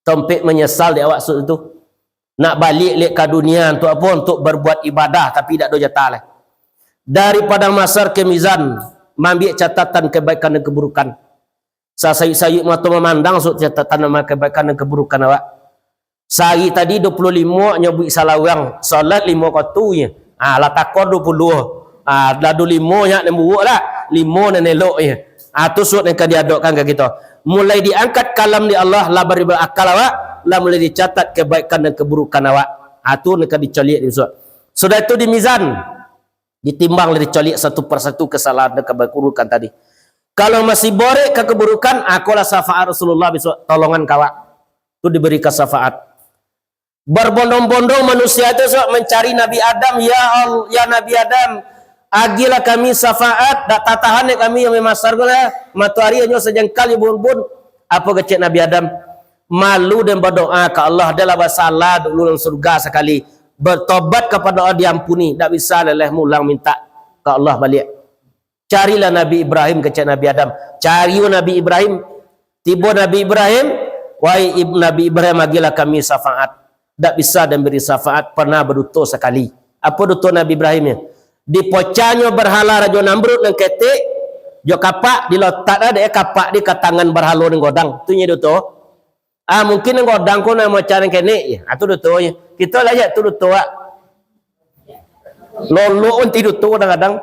Tampek menyesal di awak suak tu. Nak baliak lek ka dunia, untuk apo? Untuk berbuat ibadah, tapi dak ado jatah lai. Dari padang mahsyar ke mizan, maambiak catatan kebaikan dan keburukan. Sasayuik-sayuik mato mamandang suak catatan amal kebaikan dan keburukan awak. Sahari tadi dua puluah limo nyo buek salah urang, solat limo wakatu nyo. Ah, lah tako dua puluah. Ah, lah duo limo nyo nan buruak lah, limo nan elok nyo. Ah, tu suak nan ka diadokkan ka kito. Mulai diangkat kalam di Allah, lah bari akal awak, lah mulai dicatat kebaikan dan keburukan awak. Ah, tu nan ka dicaliak di suak. Sudah itu di mizan, ditimbang lah dicaliak satu persatu kesalahan dan keburukan tadi. Kalau masih borek ka keburukan, ah, ko lah syafaat Rasulullah besok, tolongan ka awak. Tu diberikan syafaat. Berbondong-bondong manusia tu, suak, mancari Nabi Adam, "Ya Al-, ya Nabi Adam, agiahlah kami syafaat, dak tatahan dek kami yang mamasar ko lah, matoari hanyo sajangkal jo bun-bun." Apo kecek Nabi Adam? Malu dan badoa ka Allah, dah lah basalah dulu dalam surga sakali. Bertobat kapado Allah, diampuni, dak bisa leleh mulang mintak ka Allah baliak. Carilah Nabi Ibrahim, kecek Nabi Adam. Cari Nabi Ibrahim. Tibo Nabi Ibrahim, "Wahai Ib-, Nabi Ibrahim, agiahlah kami syafaat." Dak bisa dan beri syafaat, pernah baduto sakali. Apo duto Nabi Ibrahim nyo? Dipocahnyo berhala Rajo Namrud nan ketek, jo kapak, dilotak dek kapak di ka tangan berhalo nan godang. Tu nyo duto. Ah, mungkin nan godang ko nan macam nan kenek je. Ah, tu duto je. Kito lah je tu duto, ah. Lolok pun ti duto kadang-kadang.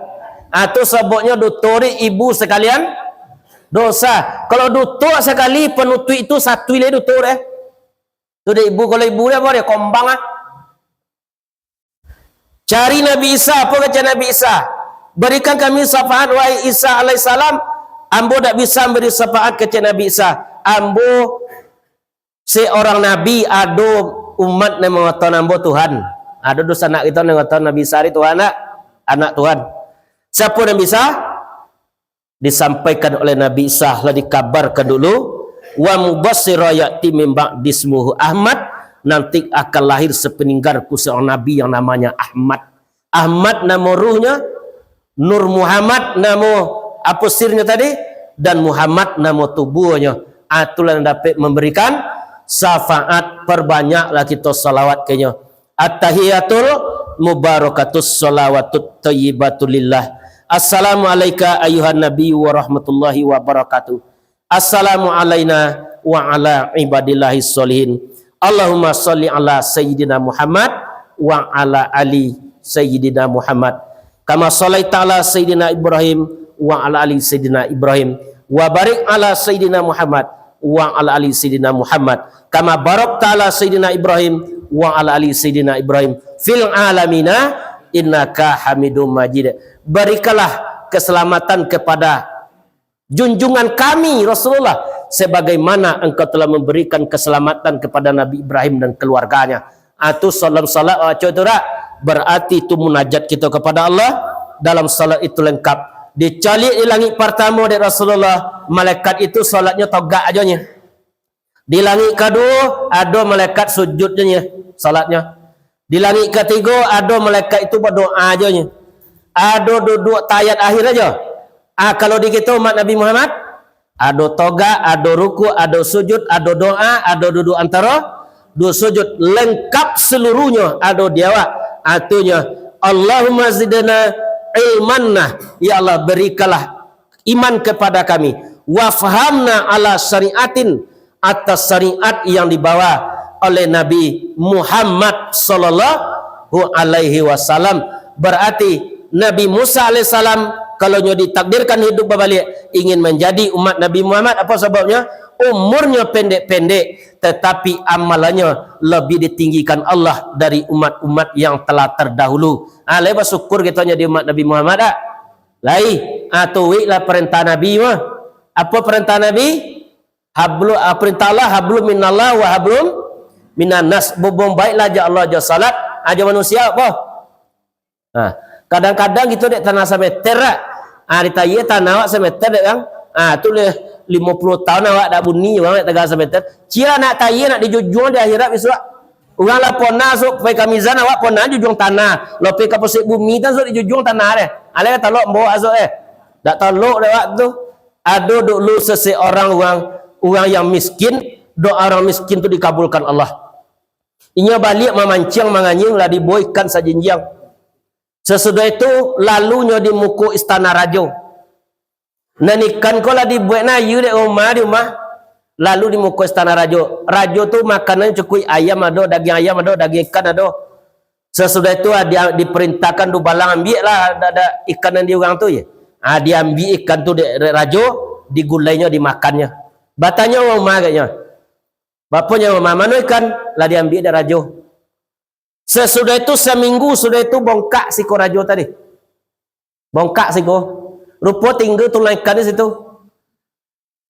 Ah, tu sababnyo duto di ibu sekalian dosa. Kalau duto sakali, panutuik tu satu ilai duto deh. Tu deh ibu, kalau ibu deh apa deh, kombang ah. Cari Nabi Isa, apa kata Nabi Isa? "Berikan kami syafaat, wahai Isa alaihissalam." "Ambo dak bisa beri syafaat," kata Nabi Isa. "Ambo seorang nabi, ado umat nan mangatoan ambo Tuhan." Ado dunsanak kito nan mangatoan Nabi Isa ari Tuhan, nak? Anak Tuhan. Siapa nan bisa? Disampaikan oleh Nabi Isa, lah dikabarkan dulu, "Wa mubasysyira ya'ti min ba'di ismuhu Ahmad," nanti akan lahir sepeninggalku seorang nabi yang namanya Ahmad. Ahmad namo ruhnyo, Nur Muhammad namo apo sirnyo tadi, dan Muhammad namo tubuahnyo. Itulah yang dapek memberikan syafaat, perbanyaklah kito salawat ka inyo. At-tahiyatul mubarakatus shalawatut thayyibatulillah. Assalamu alaika ayyuhan nabi wa rahmatullahi wa barakatuh. Assalamu alaina wa ala ibadillahis sholihin. Allahumma sholli ala sayyidina Muhammad wa ala ali sayyidina Muhammad. Kama shallaita ala sayyidina Ibrahim wa ala ali sayyidina Ibrahim. Wa barik ala sayyidina Muhammad wa ala ali sayyidina Muhammad. Kama barakta ala sayyidina Ibrahim wa ala ali sayyidina Ibrahim fil alamina innaka Hamidum Majid. Berikanlah keselamatan kepada junjungan kami Rasulullah, sebagaimana Engkau telah memberikan keselamatan kepada Nabi Ibrahim dan keluarganya. Ah, tu salam salat baco tu dak? Berarti tu munajat kita kepada Allah dalam salat itu lengkap. Dicaliak di langik pertama dek Rasulullah, malaikat itu salatnya togak aja nya. Di langik kaduo, ado malaikat sujud je nyo, salatnyo. Di langik katigo, ado malaikat itu badoa je nyo. Ado duduak tahiyat akhir aja. Ah, kalau di kito umat Nabi Muhammad, ado togak, ado rukuk, ado sujud, ado doa, ado duduak antaro duo sujud, lengkap seluruhnyo ado di awak. Artinyo, Allahumma zidna ilman, nah, ya Allah, berikanlah iman kepada kami. Wafhamna ala syariatin, atas syariat yang dibawa oleh Nabi Muhammad sallallahu alaihi wasallam. Berarti Nabi Musa alaihissalam, kalau nyo ditakdirkan hidup babaliak, ingin menjadi umat Nabi Muhammad. Apa sababnyo? Umurnyo pendek-pendek, tetapi amalannyo lebih ditinggikan Allah dari umat-umat yang telah terdahulu. Ah, lai basyukur kito jadi umat Nabi Muhammad, tak? Lai, ah, tuiklah perintah Nabi mah. Apa perintah Nabi? Hablu, ah, perintah Allah, hablum minallah wa hablum minannas. Bubuang baiklah jo Allah, jo salat, ah, jo manusia apa? Nah, kadang-kadang kito dek tanah sameter, tak? Ah, ditayie tanah awak sameter dek, kan? Ah, tu leh limo puluah tahun awak dak buni, urang dek tagal sameter. Cia nak tayie, nak dijujuang di akhirat bisuak. Urang lah ponah, sok pai ka mizan, awak ponah jujuang tanah. Lah pai ka pusek bumi, tan sok dijujuang tanah deh. Alai talok mbok asok eh. Dak talok dek awak tu. Ado dulu seseorang urang, urang yang miskin, doa urang miskin tu dikabulkan Allah. Inyo baliak mamanciang, manganyiang, lah dibawa ikan sajinjiang. Sasudah itu, lalu nyo di muko istana rajo. Nan ikan ko lah dibuek nan aia dek rumah di rumah. Lalu di muko istana rajo. Rajo tu makanan cukuik, ayam ado, dagiang ayam ado, dagiang ikan ado. Sasudah itu, ah, dia diperintahkan dubalang, "Ambiaklah dak, dak ikan nan di urang tu," ye. Ah, diambiak ikan tu dek, dek rajo, digulainyo, dimakannyo. Batanyo urang rumah agaknyo, "Bapo nyo rumah, mano ikan?" Lah diambiak dek rajo. Sasudah itu, saminggu sudah itu, bongkak siko rajo tadi. Bongkak siko. Rupo tingga tulang ikan di situ.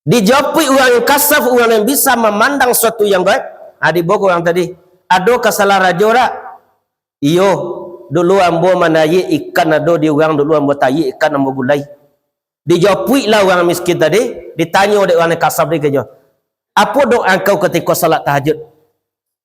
Dijapuik urang yang kasaf, urang yang bisa mamandang suatu yang gaib. Ha, dibawa ka urang tadi. "Ado kasalahan rajo dak?" "Iyo, dulu ambo manayik ikan ado di urang, dulu ambo tayik ikan ambo gulai." Dijapuiklah urang miskin tadi, ditanyo dek urang yang kasaf tadi ka inyo, "Apo doa angkau katiko salat tahajud?"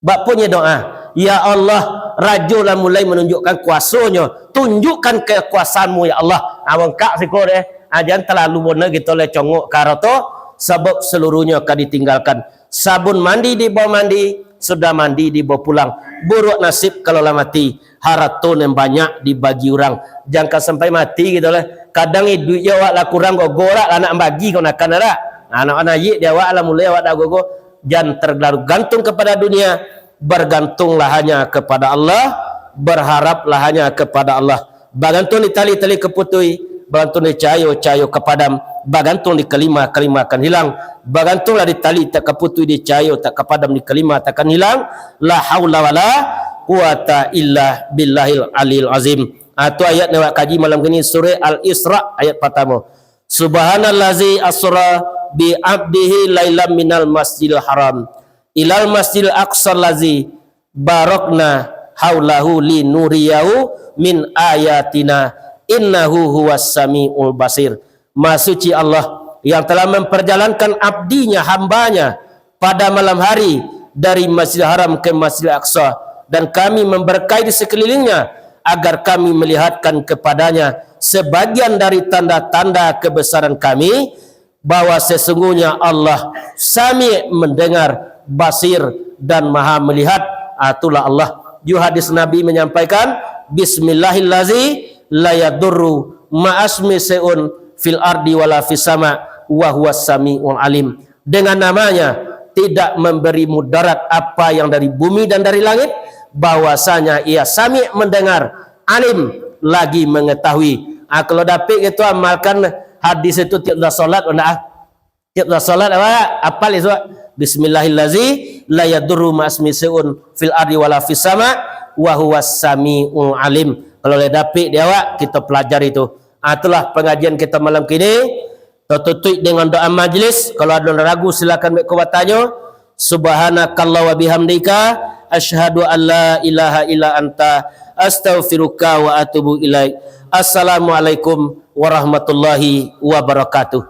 Bak punyo doa, "Ya Allah, rajo lah mulai manunjukkan kuaso-Nyo, tunjukkan kekuasaan-Mu, ya Allah." Ha, bongkak siko deh. Ha, jan talalu bono kito lah congok ka harato, sabab saluruhnyo ka ditinggalkan. Sabun mandi dibawa mandi, sudah mandi dibawa pulang. Buruak nasib kalau lah mati, harato nan banyak dibagi urang. Jan ka sampai mati kito lah. Kadang iduik je awak lah kurang gogo dak, lah nak bagi kamanakan dak. Ha, nak nayik di awak lah mulai awak dak gogo. Jan terlalu gantung kepada dunia, bergantunglah hanya kepada Allah, berharaplah hanya kepada Allah. Bagantung di tali, tali kaputui, bagantung di cahayo, cahayo kapadam, bagantung di kalima, kalima akan hilang. Bagantunglah di tali tak kaputui, di cahayo tak kapadam, di kalima tak akan hilang. La haula wala quwata illa billahil aliyil azim. Ah, tu ayat nan awak kaji malam kini, surah Al-Isra, ayat partamo. Subhanallazi asra bi abdihi lailam minal masjidil haram ilal masjidil aqsa lazi barakna haulahu linuriyahu min ayatina, innahu huwas samiul basir. Maha Suci Allah yang telah memperjalankan abdinya, hambanya, pada malam hari dari Masjidil Haram ke Masjidil Aqsa, dan Kami memberkahi di sekelilingnya, agar Kami melihatkan kepadanya sebagian dari tanda-tanda kebesaran Kami, bahwa sesungguhnya Allah Sami' mendengar, Basir, dan Maha Melihat. Ah, itulah Allah. Ju hadis Nabi menyampaikan, "Bismillahillazi la yadurru ma'asmi seun fil ardi wala fis sama, wa huwas sami'ul alim." Dengan namanya, tidak memberi mudarat apa yang dari bumi dan dari langit, bahwasanya Ia Sami' mendengar, Alim, lagi mengetahui. Ah, kalau dapik kito amalkan hadis itu tiap dah solat, ndak ah? Tiap dah solat awak apal isuak, "Bismillahillazi la yadurru ma'asmi seun fil ardi wala fis sama, wa huwas sami'ul alim." Kalau lah dapik di awak, kito pelajari tu. Ah, itulah pengajian kito malam kini. Tatutuik dengan doa majlis. Kalau ado nan ragu, silakan beko batanyo. Subhanakallah wa bihamdika, asyhadu an la ilaha illa anta, astaghfiruka wa atubu ilaik. Assalamualaikum warahmatullahi wabarakatuh.